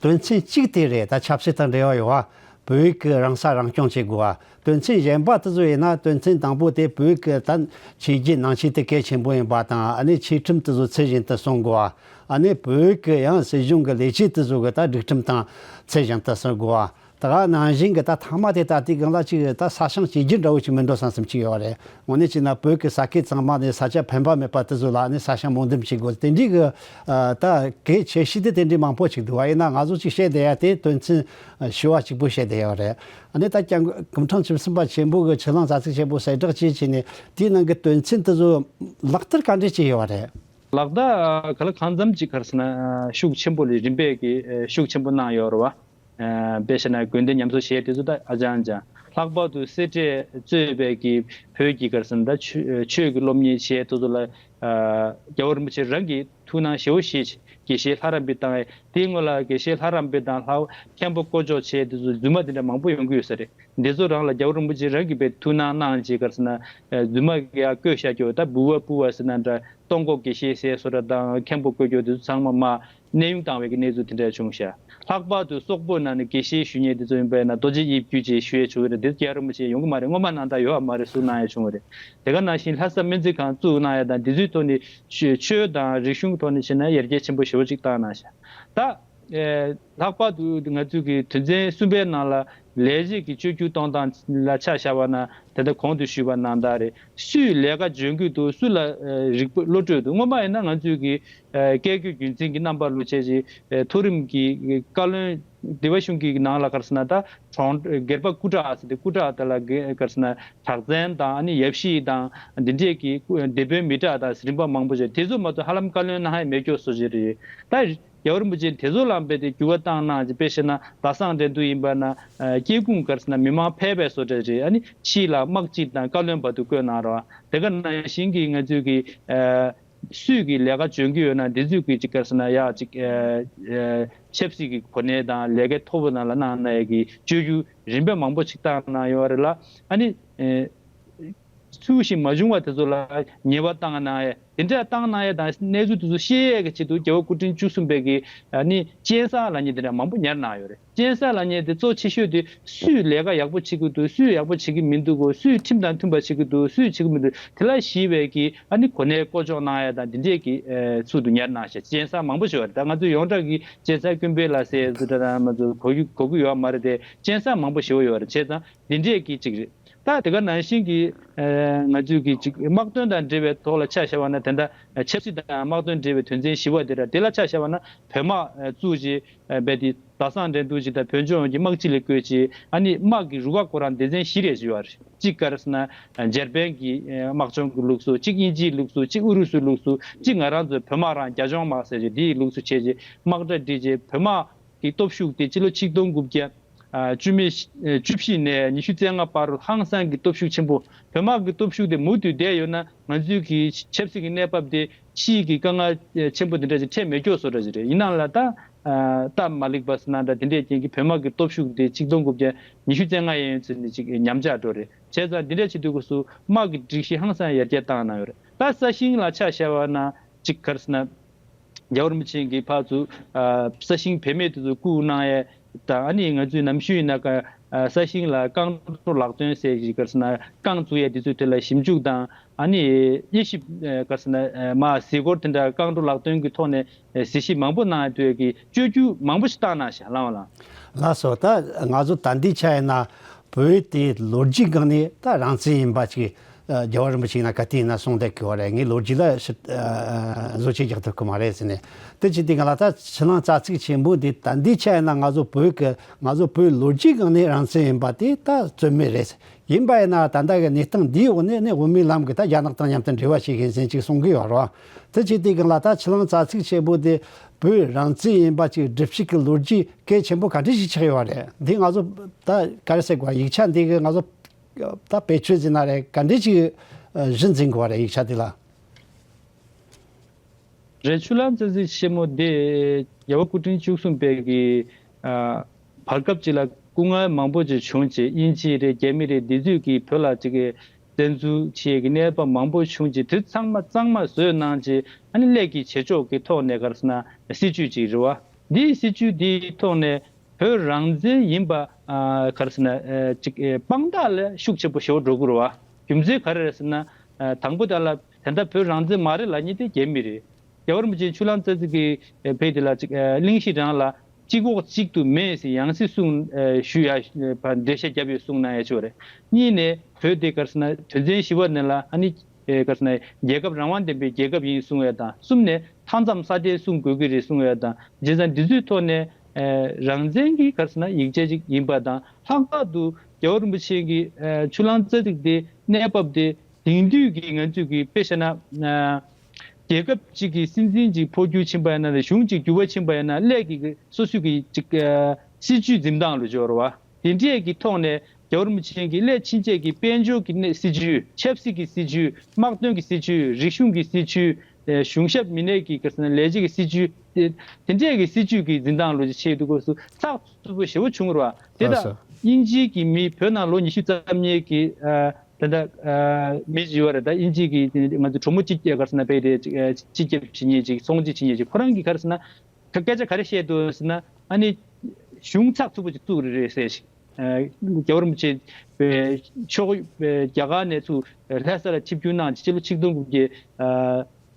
དོན་ཚན་གཅིག་དེ་རེད། ད་ཆབ་སྲིད་དང་འབྲེལ་བ་ཡོད་བ། བོད་ཀྱི་རང་ས་རང་སྐྱོང་བྱེད་དགོས་བ། དོན་ཚན་གཞན་པ་དེ་ཚོ་ཡིན་ན་དོན་ཚན་དང་པོ་དེ་བོད་ཀྱི་ད་ཆོས་བརྒྱུད་ནང་ཆོས་དེ་གལ་ཆེན་པོ་ཡིན་པ་དང་། ཨ་ནི་ཆོས་ཁྲིམས་དེ་ཚོ་ཚུལ་བཞིན་དུ་སྲུང་དགོས་བ། ཨ་ནི་བོད་ཀྱི་ཡང་སྲིད་གཞུང་གི་ལས་བྱེད་དེ་ཚོ་གི་ད་སྒྲིག་ཁྲིམས་དང་ཚུལ་བཞིན་དུ་སྲུང་དགོས་བ། ད་ག་ནང་བཞིན་གྱི་ད་ཐ་མ་དེ་ད་ལྟའི་སྒང་ལ་ཅིག་ད་ས་ཞིང་གཅིག་གྱུར་འདྲ་བོ་ཅིག་མི་འགྲོ་བསམ་བསམ་ཅིག་ཡོད་རེད། དངོས་གནས་བྱས་ན་བོད་ཀྱི་ས་ཁུལ་ཚང་མ་ནས་ས་ཆ་ཕན་པ་མེད་པ་དེ་ཚོ་ལ་ནི་ས་ཞིང་སྨོན་འདུན་བྱེད་དགོས། དེ་འདྲའི་གི་ཨ་ད་གལ་ཆེ་ཤོས་དེ་དེ་འདྲའི་མང་པོ་ཅིག་འདུག་བ། ཡིན་ན་ང་ཚོ་ཅིག་བཤད་བསྡད་ཡ་དེ་དོན་ཚན་ཨ་བྱེ་བ་གཅིག་པོ་བཤད་བསྡད་ཡོད་རེད། ཨ་ནི་ད་ཀྱང་སྐུ་ཕྲེང་བཅུ་གསུམ་པ་ཆེན་པོ་གི་ཆུ་གླང་ཙག་ཙིག་ཆེན་པོ་གསལ་བསྒྲགས་བྱས་བྱས་ནས་དེའི་ནང་གི་དོན་ཚན་དེ་ཚོ་ལག་བསྟར་ག་འདྲས་བྱས་ཡོད་རེད། ལག་བསྟར་ག་ལ་གང་འཚམ་ཅིག་ག་རེ་ཟེར་ན་ཤུགས་ཆེན་པོ་ལས་རིམ་པས་ཀྱི་ཤུགས་ཆེན་པོ་གནང་ཡོད་རེད་བ། དཔེ་བཞག་ན་དགོན་སྡེ་ཉམས་གསོ་བྱས་དེ་ཚོ་ད་ཨ་ཅང་ཅང་། ལྷག་པར་དུ་སེ་འབྲས་གཙོས་པའི་གི་བོད་ཀྱི་ག་རེ་ཟེར་ན་ད་ཆོས་ཆོས་ཀྱི་སློབ་གཉེར་བྱས་དེ་ཚོ་ལ་རྒྱལ་བ་རིན་པོ་ཆེ་རང་གིས་ཐུགས་སྣང་ཞེ་པོ་བཞེས། དགེ་བཤེས་ལྷ་རམས་པའི་བཏང་བའི་དེའི་སྔོན་ལ་དགེ་བཤེས་ལྷ་རམས་པའི་དང་ལྷ་མཁན་པོ་དཀོན་མཆོག་བྱས་དེ་ཚོ་རྫུན་མ་དེ་འདྲ་མང་པོ་ཡོང་གི་ཡོད་ས་རེད། འདི་ཚོ་རང་ལ་རྒྱལ་བ་རིན་པོ་ཆེ་རང་གིས་དཔེ་ཐུགས་སྣང་གནང་བྱས་ག་རེ་ཟེར་ན་རྫུན་མ་གི་ཡ་བཀོད་བཞག་རྒྱུ་ད་འབུལ་བ་སྤུར་བ་ཟེར་ན་འདྲ། སྟོང་སྐོར་དགེ་བཤེས་ཟེར་སོ་འདྲ་དང་མཁན་པོ་བསྐོ་རྒྱུ་དེ་ཚོ་ཚང་མ་མར་གནས་དབྱུང་བཏང་བའི་གི་གནས་ཚུལ་དེ་འདྲ་བྱུང་ཤག་ལྷག་པར་དུ་སོག་པོའི་ནང་ནས་དགེ་བཤེས་ཞུ་མཁན་དེ་ཚོ་ཡིན་པས་ན་རྡོ་རྗེ་དབྱིབས་བརྒྱུད་ཅེས་ཞུ་ཡས་བྱུང་བ་རེད། དེ་རྒྱལ་བ་རིན་པོ་ཆེ་ཡོང་གི་མ་རེད། སྔོན་མ་གནང་སྟངས་ཡོད་པ་མ་རེད། བཟོ་གནང་ཡས་བྱུང་བ་རེད། དེ་ག་ནང་བཞིན་ལྷ་ས་སྨན་རྩིས་ཁང་བཙུགས་གནང་ཡས་དང་དེ་ཚོའི་ཐོག་ནས་ཆོས་ཆོས་དང་རིག་གཞུང་ཐོག་ནས་བྱས་ན་ཡར་རྒྱས་ཆེན་པོ་ཞེ་པོ་ཅིག་བཏང་གནང་ཤག་ད་ཨེ་ལྷག་པར་དུ་ང་ཚོའི་གི་དོན་ཚན་གསུམ་པའི་ནང་ལ་ལས་བྱེད་ཀྱི་བཅོས་བསྒྱུར་གཏོང་སྟངས་ལ་ཆ་བཞག་པ་ན་དེ་ལྟར་གོང་དུ་ཞུས་པ་ནང་ལྟར་རེད། སུས་ལས་ཀ་འཇོན་གྱི་འདུག་སུ་ལ་ཨེ་རིག་པ་བློ་གྲོས་འདུག་སྔོན་མ་ཡིན་ན་ང་ཚོའི་གི་ཨེ་སྐད་སྒྱུར་རྒྱུན་འཛིན་གྱི་རྣམ་པ་ལོ་ཆེ་ཆེ་ཨེ་མཐོ་རིམ་གྱི་བཀའ་བློན་སྡེ་པ་གཞུང་གི་ནང་ལ་ག་རེ་ཟེར་ན་ད་གྲོང་སྒེར་པ་སྐུ་དྲག་ཟེར་ཏེ་སྐུ་དྲག་དེ་ལ་ག་རེ་ཟེར་ན་གྲགས་ཅན་དང་ཨ་ནི་ཡབ་གཞིས་དང་འདི་འདྲས་ཀྱི་སྡེ་དཔོན་མི་དྲག་དང་རིམ་པ་མང་པོ་ཞིག་དེ་ཚོ་མ་གཏོགས་ཧ་ལམ་བཀའ་བློན་གནང་ཡ་མེད་སྐྱོ་བཟོ་ཅིག་རེད། ད་རྒྱལ་བ་རིན་པོ་ཆེ་དེ་ཚོ་ལ་འབད་དེ་འགྱུར་བ་བཏང་གནང་ཅིག་དཔེ་བཤད་ན་ཟླ་བཟང་འགྲན་བསྡུར་ཡིན་པ་ན་ཨ་སྐྱེ་ཁུངས་ག་རེ་ཟེར་ན་མི་མང་ཕལ་པའི་བཟོ་འདྲ་རེད། ཨ་ནི་ཕྱིས་ལ་དམག་སྤྱི་དང་བཀའ་བློན་བར་དུ་བསྐོས་གནང་རོགས། དེ་ག་ནང་བཞིན་གྱི་ང་ཚོའི་གི་ཨ་སུས་ཀྱི་ལས་ཀ་འཇོན་གྱི་ཡོད་ན་དེ་ཚོས་ཀྱི་ཅིག་ག་རེ་ཟེར་ན་ཡག་ཅིག་ཨ་ཨ་ཆབ་སྲིད་ཀྱི་གོ་གནས་དང་ལས་ཀའི་མཐོ་པོ་ནང་ལ་གནང་གནང་ཡས་ཀྱི་བཅོས་བསྒྱུར་རིམ་པ་མང་པོ་ཞིག་བཏང་གནང་ཡོད་རེད་ལ། ཨ་ནི་ཨ་ཚུལ་བཞིན་མ་བྱུང་བ་དེ་ཚོ་ལ་ཉེས་པ་བཏང་གནང་ཡས་དེ་འདྲ་བཏང་གནང་ཡས་དང་གནས་ཚུལ་དེ་ཚོ་ཤེས་ཡས་ཀྱི་ཆེད་དུ་རྒྱལ་བ་སྐུ་ཕྲེང་བཅུ་གསུམ་པའི་གི་ཨ་ནི་སྤྱན་བསགས་ལབ་མཁན་དེ་འདྲ་མང་པོ་ཉར་གནང་ཡོད་རེད། སྤྱན་བསགས་ལབ་མཁན་དེ་གཙོ་ཆེ་ཤོས་དེ་སུས་ལས་ཀ་ཡག་པོ་བྱེད་ཀྱི་འདུག་སུས་ཡག་པོ་བྱེད་ཀྱི་མི་འདུག་གོ་སུས་ཁྲིམས་དང་མཐུན་པ་བྱེད་ཀྱི་འདུག་སུས་བྱེད་ཀྱི་མི་འདུག་དེ་ལ་གཞིགས་པའི་གི་ཨ་ནི་གོ་གནས་བསྐོ་གཅོག་གནང་ཡས་དང་དེ་འདྲས་ཀྱི་ཨེ་ཚུལ་དུ་ཉར་གནང་ཤག་སྤྱན་བསགས་མང་པོ་ཞིག་ཡོད་རེད། ད་ང་ཚོ་ཡོངས་གྲགས་ཀྱི་སྤྱན་བསགས་ཀུན་ཕན་ལ་ཟེར་ཚུལ་འདྲ་དང་མ་ཚོ་གོ་གི་གོ་གི་ཡོད་མ་རེད་དེ་སྤྱན་བསགས་མང་པོ་ཞིག་ཡོད་རེད། བྱས་ཙང་དེ་འདྲས་ཀྱི་ཅིག་རེད། ད་དེ་ག་ནང་བཞིན་གྱི་ཨ་ང་ཚོའི་གི་ཅིག་དམག་དོན་དང་འབྲེལ་བའི་ཐོག་ལ་ཆ་བཞག་པ་ན་དེ་འདྲ་ཆབ་སྲིད་དང་དམག་དོན་འབྲེལ་བའི་དོན་ཚན་བཞི་པ་དེ་ར་དེ་ལ་ཆ་བཞག་པ་ན་བོད་དམག་ཨ་བཙུགས་རྗེས་ཨ་རྦད་དེ་ཟླ་བཟང་འགྲན་བསྡུར་ཅིག་དང་བོད་ལྗོངས་ཀྱི་དམག་སྤྱི་ལ་བསྐོས་རྗེས་ཨ་ནི་དམག་གི་རུ་ཁག་ཁོ་རང་སྡེ་ཚན་བཞི་རེ་ཡོད་རེད། གཅིག་ག་རེ་ཟེར་ན་འཇར་པན་གྱི་ཨ་དམག་སྦྱོང་གི་ལུགས་སྲོལ། གཅིག་དབྱིན་ཇིའི་ལུགས་སྲོལ། གཅིག་ཨུ་རུ་སུའི་ལུགས་སྲོལ། གཅིག་ང་རང་ཚོའི་བོད་དམག་རང་རྒྱ་སྦྱོང་དམག་ཟེར་རྗེས་དེའི་ལུགས་སྲོལ་བྱས་རྗེས་དམག་གྲ་སྒྲིལ་རྗེས་བོད་དམག་གི་སྟོབས་ཤུགས་དེ་སྤྱི་ལོ་ཆིག་སྟོང་དགུ་བརྒྱ་ཨ་བཅུ་མེད་བཅུ་བཞི་ནས་ཉི་ཤུ་རྩ་ལྔ་བར་དུ་ཧང་སང་གི་སྟོབས་ཤུགས་ཆེན་པོ། བོད་དམག་གི་སྟོབས་ཤུགས་དེ་མུ་མཐུད་བསྡད་ཡོད་ན་ང་ཚོའི་གི་ཆབ་སྲིད་ཀྱི་གནས་བབ་དེ་ཕྱིའི་གི་དཀའ་ངལ་ཆེན་པོ་དེ་འདྲ་ཞིག་འཕྲད་མེད་སྐྱོ་བཟོ་འདྲ་ཞིག་རེད། ཡིན་ནའང་ལ་ད་ཨ་སྟབས་མ་ལེགས་པ་ཟེར་ན་འདྲ་དེ་འདྲས་རྐྱེན་གྱིས་བོད་དམག་གི་སྟོབས་ཤུགས་དེ་ཆིག་སྟོང་དགུ་བརྒྱ་ཉི་ཤུ་རྩ་ལྔ་ཡན་ཡོད་ཚད་ནས་ཅིག་ཉམས་ཆག་འགྲོ་རེད། བྱས་ཙང་འདི་འདྲས་བྱེད་དུས་སྐབས་སུ་དམག་གི་སྒྲིག་གཞི་ཧང་སང་ཡར་རྒྱས་བཏང་གནང་ཡོད་རེད། ད་ས་ཞིང་ལ་ཆ་བཞག་པ་ན་ཅིག་ག་རེ་ཟེར་ན། རྒྱལ་བ་རིན་པོ་ཆེ་གིས་ཕར་ཚུར་ཨ་ས་ཞིང་བེད་མེད་དུ་བཀུག་གནང་ཡས་དང་ཨ་ནི་ང་ཚོའི་ནམ་རྒྱུན་ཡིན་ན་ཀ་ཨ་ས་ཞིང་ལ་རྐང་བྲོ་ལག་སྟོན་ཟེར་གྱི་ག་རེ་ཟེར་ན་རྐང་བཙུགས་ཡས་དེ་ཚོའི་ཐད་ལ་ཞིབ་འཇུག་དང་ཨ་ནི་དབྱེ་ཞིབ་ཨ་ག་རེ་ཟེར་ན་ཨ་མ་གཟིགས་སྐོར་དེ་འདྲ་རྐང་བྲོ་ལག་སྟོན་གྱི་ཐོག་ནས་ཨ་གཟིགས་ཞིབ་མང་པོ་གནང་ཡས་དུས་ཀྱི་བཅོས་བསྒྱུར་མང་པོ་ཞིག་བཏང་གནང་ཤག་ལགས་འོང་ལགས། ལགས་སོ། ད་ང་ཚོ་ད་ལྟའི་ཆ་ཡིན་ན་བོད་དེ་ལོ་རྒྱུས་སྒང་ནས་ད་རང་བཙན་ཡིན་པ་ཅིག་རྒྱལ་བ་རིན་པོ་ཆེ་ཡིན་ན་ག་དུས་ཡིན་ན་གསུངས་བསྡད་ཀྱི་ཡོད་རེད། ངས་ལོ་རྒྱུས་ལ་ཞིབ་ཨ་བཟོ་བཅོས་རྒྱག་ཐུབ་ཀྱི་མ་རེད་ཟེར་ནས། དེ་བྱས་དུས་སྒང་ལ་ད་ཕྱི་ནང་རྩ་ཚིག་ཆེན་པོ་འདི་ད་ལྟའི་ཆ་ཡིན་ན་ང་ཚོ་བོད་ཀྱི་ང་ཚོ་བོད་ལོ་རྒྱུས་སྒང་ནས་རང་བཙན་ཡིན་པ་དེ་ད་རྩོད་མེད་རེད། ཡིན་པ་ཡིན་ན་ད་ལྟ་གི་གནས་སྟངས་འདིའི་འོག་ནས་ནི་དབུ་མའི་ལམ་གྱི་ད་རྒྱ་ནག་དང་མཉམ་དུ་འབྲེལ་བ་བྱེད་མཁན་ཟེར་ཅིག་གསུང་གི་ཡོད་རེད། དེ་བྱས་དུས་སྒང་ལ་ད་ཕྱི་ནང་རྩ་ཚིག་ཆེན་པོ་འདི་བོད་རང་བཙན་ཡིན་པ་ཅིག་སྒྲུབ་བྱེད་ཀྱི་ལོ་རྒྱུས་གལ་ཆེན་པོ་ག་འདྲ་ཞིག་ཆགས་ཡོད་རེད། འདི་ང་ཚོ་ད་ག་རེ་ཟེར་དགོས། ཡིག་ཆ་འདི་གི་ང་ཚོ་ད་བེད་སྤྱོད་ཟིན་ན་རེད། ག་འདྲས་ཅིག་གཞི་འཛིན་དགོས་པ་རེད་ཡིག་ཆ་འདི་ལ། རེད། ཆུ་གླང་རྩ་ཚིག་ཆེན་མོ་འདི་རྒྱལ་བ་སྐུ་ཕྲེང་བཅུ་གསུམ་པའི་གི་ཨ་བར་སྐབས་ཅིག་ལ་སྐུ་ངལ་མང་པོ་ཅིག་བྱུང་རྗེས་དབྱིན་ཇི་རེད། རྒྱ་མི་རེད། འདི་ཚོས་ཀྱིས་བོད་ལ་ཅིག་གི་བཙན་འཛུལ་བྱེད་ཀྱི་གནས་བབ་མང་པོ་བྱུང་རྗེས་དེ་ཚང་མ་གཙང་མ་བཟོས་གནང་རྗེས་ཨ་ནི་སླད་ཀྱི་བྱེད་ཕྱོགས་ཀྱི་ཐོག་ནས་ག་རེ་ཟེར་ན་སྲིད་ཇུས་ཅིག་རེད་བ། འདིའི་སྲིད་ཇུས་འདིའི་ཐོག་ནས་བོད་རང་བཙན་ཡིན་པ་ཨ་ག་རེ་ཟེར་ན་ཨ་ཅིག་ཨ་དཔང་རྟགས་ལ་ཤུགས་ཆེན་པོ་ཞེ་པོ་འགྲོ་གི་རེད་བ། རྒྱུ་མཚན་ག་རེ་རེད་ཟེར་ན་ཨ་དང་པོ་དེ་ལ་དེ་འདྲ་བོད་རང་བཙན་མ་རེད་ལབ་མཁན་དེ་རྒྱ་མི་རེད། རྒྱལ་བ་རིན་པོ་ཆེ་ཆུ་གླང་རྩ་ཚིག་གི་ཨ་བོད་དེ་ལ་ཅིག་ཨ་གླེང་གཞི་རང་ལ་གཅིག་འོག་གཅིག་ཏུ་མེད་ཟེར་ཡང་སྲིད་སྲུང་ཨ་ཞུ་ཡ་ཨ་འགྲེལ་བཤད་བརྒྱབ་ཡོད་གསུངས་གནང་ཡ་ཅིག་རེད། གཉིས་ནས་བོད་དེ་ག་རེ་ཟེར་ན་དོན་ཚན་བཞི་པ་ནང་ལ་ཨ་ནི། ཨེ་ག་རེ་ཟེར་ན་རྒྱལ་ཁབ་རང་དབང་ལྡན་པའི་རྒྱལ་ཁབ་ཡིན་གསུང་ཡ་དང་གསུམ་ནས་མཐའ་མཚམས་སྲ་བརྟན་སྲུང་དགོས་ཀྱི་རེད་གསུང་ཡ་དང་བྱས་ཙང་འདི་ཚོའི་ཐོག་ནས་ཨེ་རང་བཙན་གྱི་ག་རེ་ཟེར་ན་ཡིག་ཆ་ཅིག་ཡིན་པ་དང་ལྷག་པར་དུ་རྒྱལ་བ་རིན་པོ་ཆེ་གི་ཨེ་ཆུ་གླང་རྩ་ཚིག་དེ་གནས་བབ་དེ་དེང་དུས་ཀྱི་ང་ཚོས་ཀྱི་དཔེ་བཤད་ན་ཨེ་རྒྱལ་ཁབ་ཅིག་གི་སྲིད་འཛིན་ཅིག་འཕོ་འགྱུར་ཕྱིན་པ་ཡིན་ན་རེད། གཞུང་ཅིག་འགྱུར་བ་ཕྱིན་པ་ཡིན་ན་སླད་ཀྱི་སོ་སོའི་གི་ཅིག་ཨེ་སྲིད་ཇུས་འཛིན་སྟངས་ལ་སྦྱོར་བ། དེ་འདྲས་ཀྱི་ཐོག་ནས་རྒྱལ་བ་རིན་པོ་ཆེ་གིས་སླད་ཕྱིན་ཆད་ཀྱི་དཔལ་འབྱོར་གྱི་གནས་སྲིད་ཇུས། ཆབ་སྲིད་ཀྱི་སྲིད་ཇུས། དམག་དོན་གྱི་སྲིད་ཇུས། རིག་གཞུང་གི་སྲིད་ཇུས། ཨེ་གཞུང་ཞབས་མི་སྣའི་གི་ག་རེ་ཟེར་ན་ལས་བྱེད་ཀྱི་སྲིད་ཇུས། དེ་དེ་འདྲས་ཀྱི་སྲིད་ཇུས་ཀྱི་འཛིན་སྟངས་ལོ་རྒྱུས་ཆེ་དུས་སྐབས་སུ་ཚགས་ཚུད་པོ་ཞེ་པོ་བྱུང་ར་བ། དེ་ལགས་དང་སོ། དབྱིན་ཇིའི་གི་མི་བོད་ནང་ལོ་ཉི་ཤུ་རྩ་གཉིས་ཀྱི་ཨ་ ད་ལྟ་ཨ་མི་ཞིག་ཡོད་རེད། ད་དབྱིན་ཇི་གི་ང་ཚོ་གྲོགས་མོ་གཅིག་ག་རེ་ཟེར་ན་དཔེ་དེ་ཅིག་ཨ་སྤྱི་ཁྱབ་བྱེད་མཁན་ཅིག་ཚོང་སྒྱུར་བྱེད་མཁན་ཅིག་ཁོ་རང་གིས་ག་རེ་ཟེར་ན། ཁ་སྐད་ཆ་ག་རེ་བཤད་འདུག་ཟེར་ན། ཨ་ནི་གཞུང་ཚགས་ཚུད་པོ་ཅིག་བཙུགས་རེད་ཟེར་ཞིང་། ཨ་རྒྱལ་བ་རིན་པོ་ཆེ་པའི་ཕྱོགས་པའི་རྒྱ་གར་ནས་ཚུར་ལྷ་ས་ལ་ཆིབས་བསྒྱུར་གནང་སྤྱི་ལོ་ཆིག་སྟོང་དགུ་བརྒྱ་ཨ་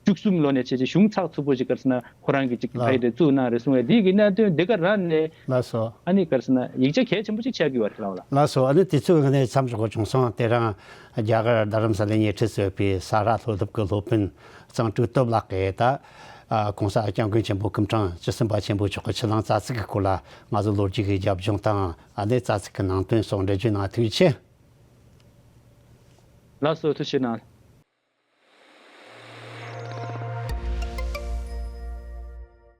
བཅུ་གསུམ་ལོ་ནས་བྱས་ཏེ་གཞུང་ཚགས་ཚུད་པོ་ཅིག་ག་རེ་ཟེར་ན་ཁོ་རང་གིས་ཅིག་ལགས། ཕ་གི་དེ་བཙུགས་གནང་རེད་གསུངས་པས། འདི་གི་གནད་དོན་འདི་ག་རང་ནས་ལགས་སོ། ཨ་ནི་ག་རེ་ཟེར་ན་ཡིག་ཆ་གལ་ཆེན་པོ་ཅིག་ཆགས་ཀྱི་ཡོད་རེད་ལགས། ལགས་སོ། ཨ་ནི་དུས་ཚོད་ཀྱི་གནས་མཚམས་འཇོག་གི་བྱུང་སོང་། དེ་རིང་རྒྱ་གར་རྡ་རམ་ས་ལའི་ཉེ་འཁྲིས་སུ་ཡོད་པའི་ས་རཱ་སློབ་སློབ་ཀྱི་སློབ་དཔོན་གཙང་ཀྲོའུ་སྟོབས་ལགས་ཀྱིས་ད་༸གོང་ས་༸སྐྱབས་མགོན་ཆེན་པོ་སྐུ་ཕྲེང་བཅུ་གསུམ་པ་ཆེན་པོ་མཆོག་གི་ཆུ་གླང་རྩ་ཚིག་གི་སྐོར་ལ་ང་ཚོ་ལོ་རྒྱུས་ཀྱི་རྒྱབ་ལྗོངས་དང་ཨ་ནི་རྩ་ཚིག་གི་ནང་དོན་སོགས་འགྲེལ་བརྗོད་གནང་། ཐུགས་རྗེ་ཆེ། ལགས་སོ། ཐུགས་རྗེ་གནང་།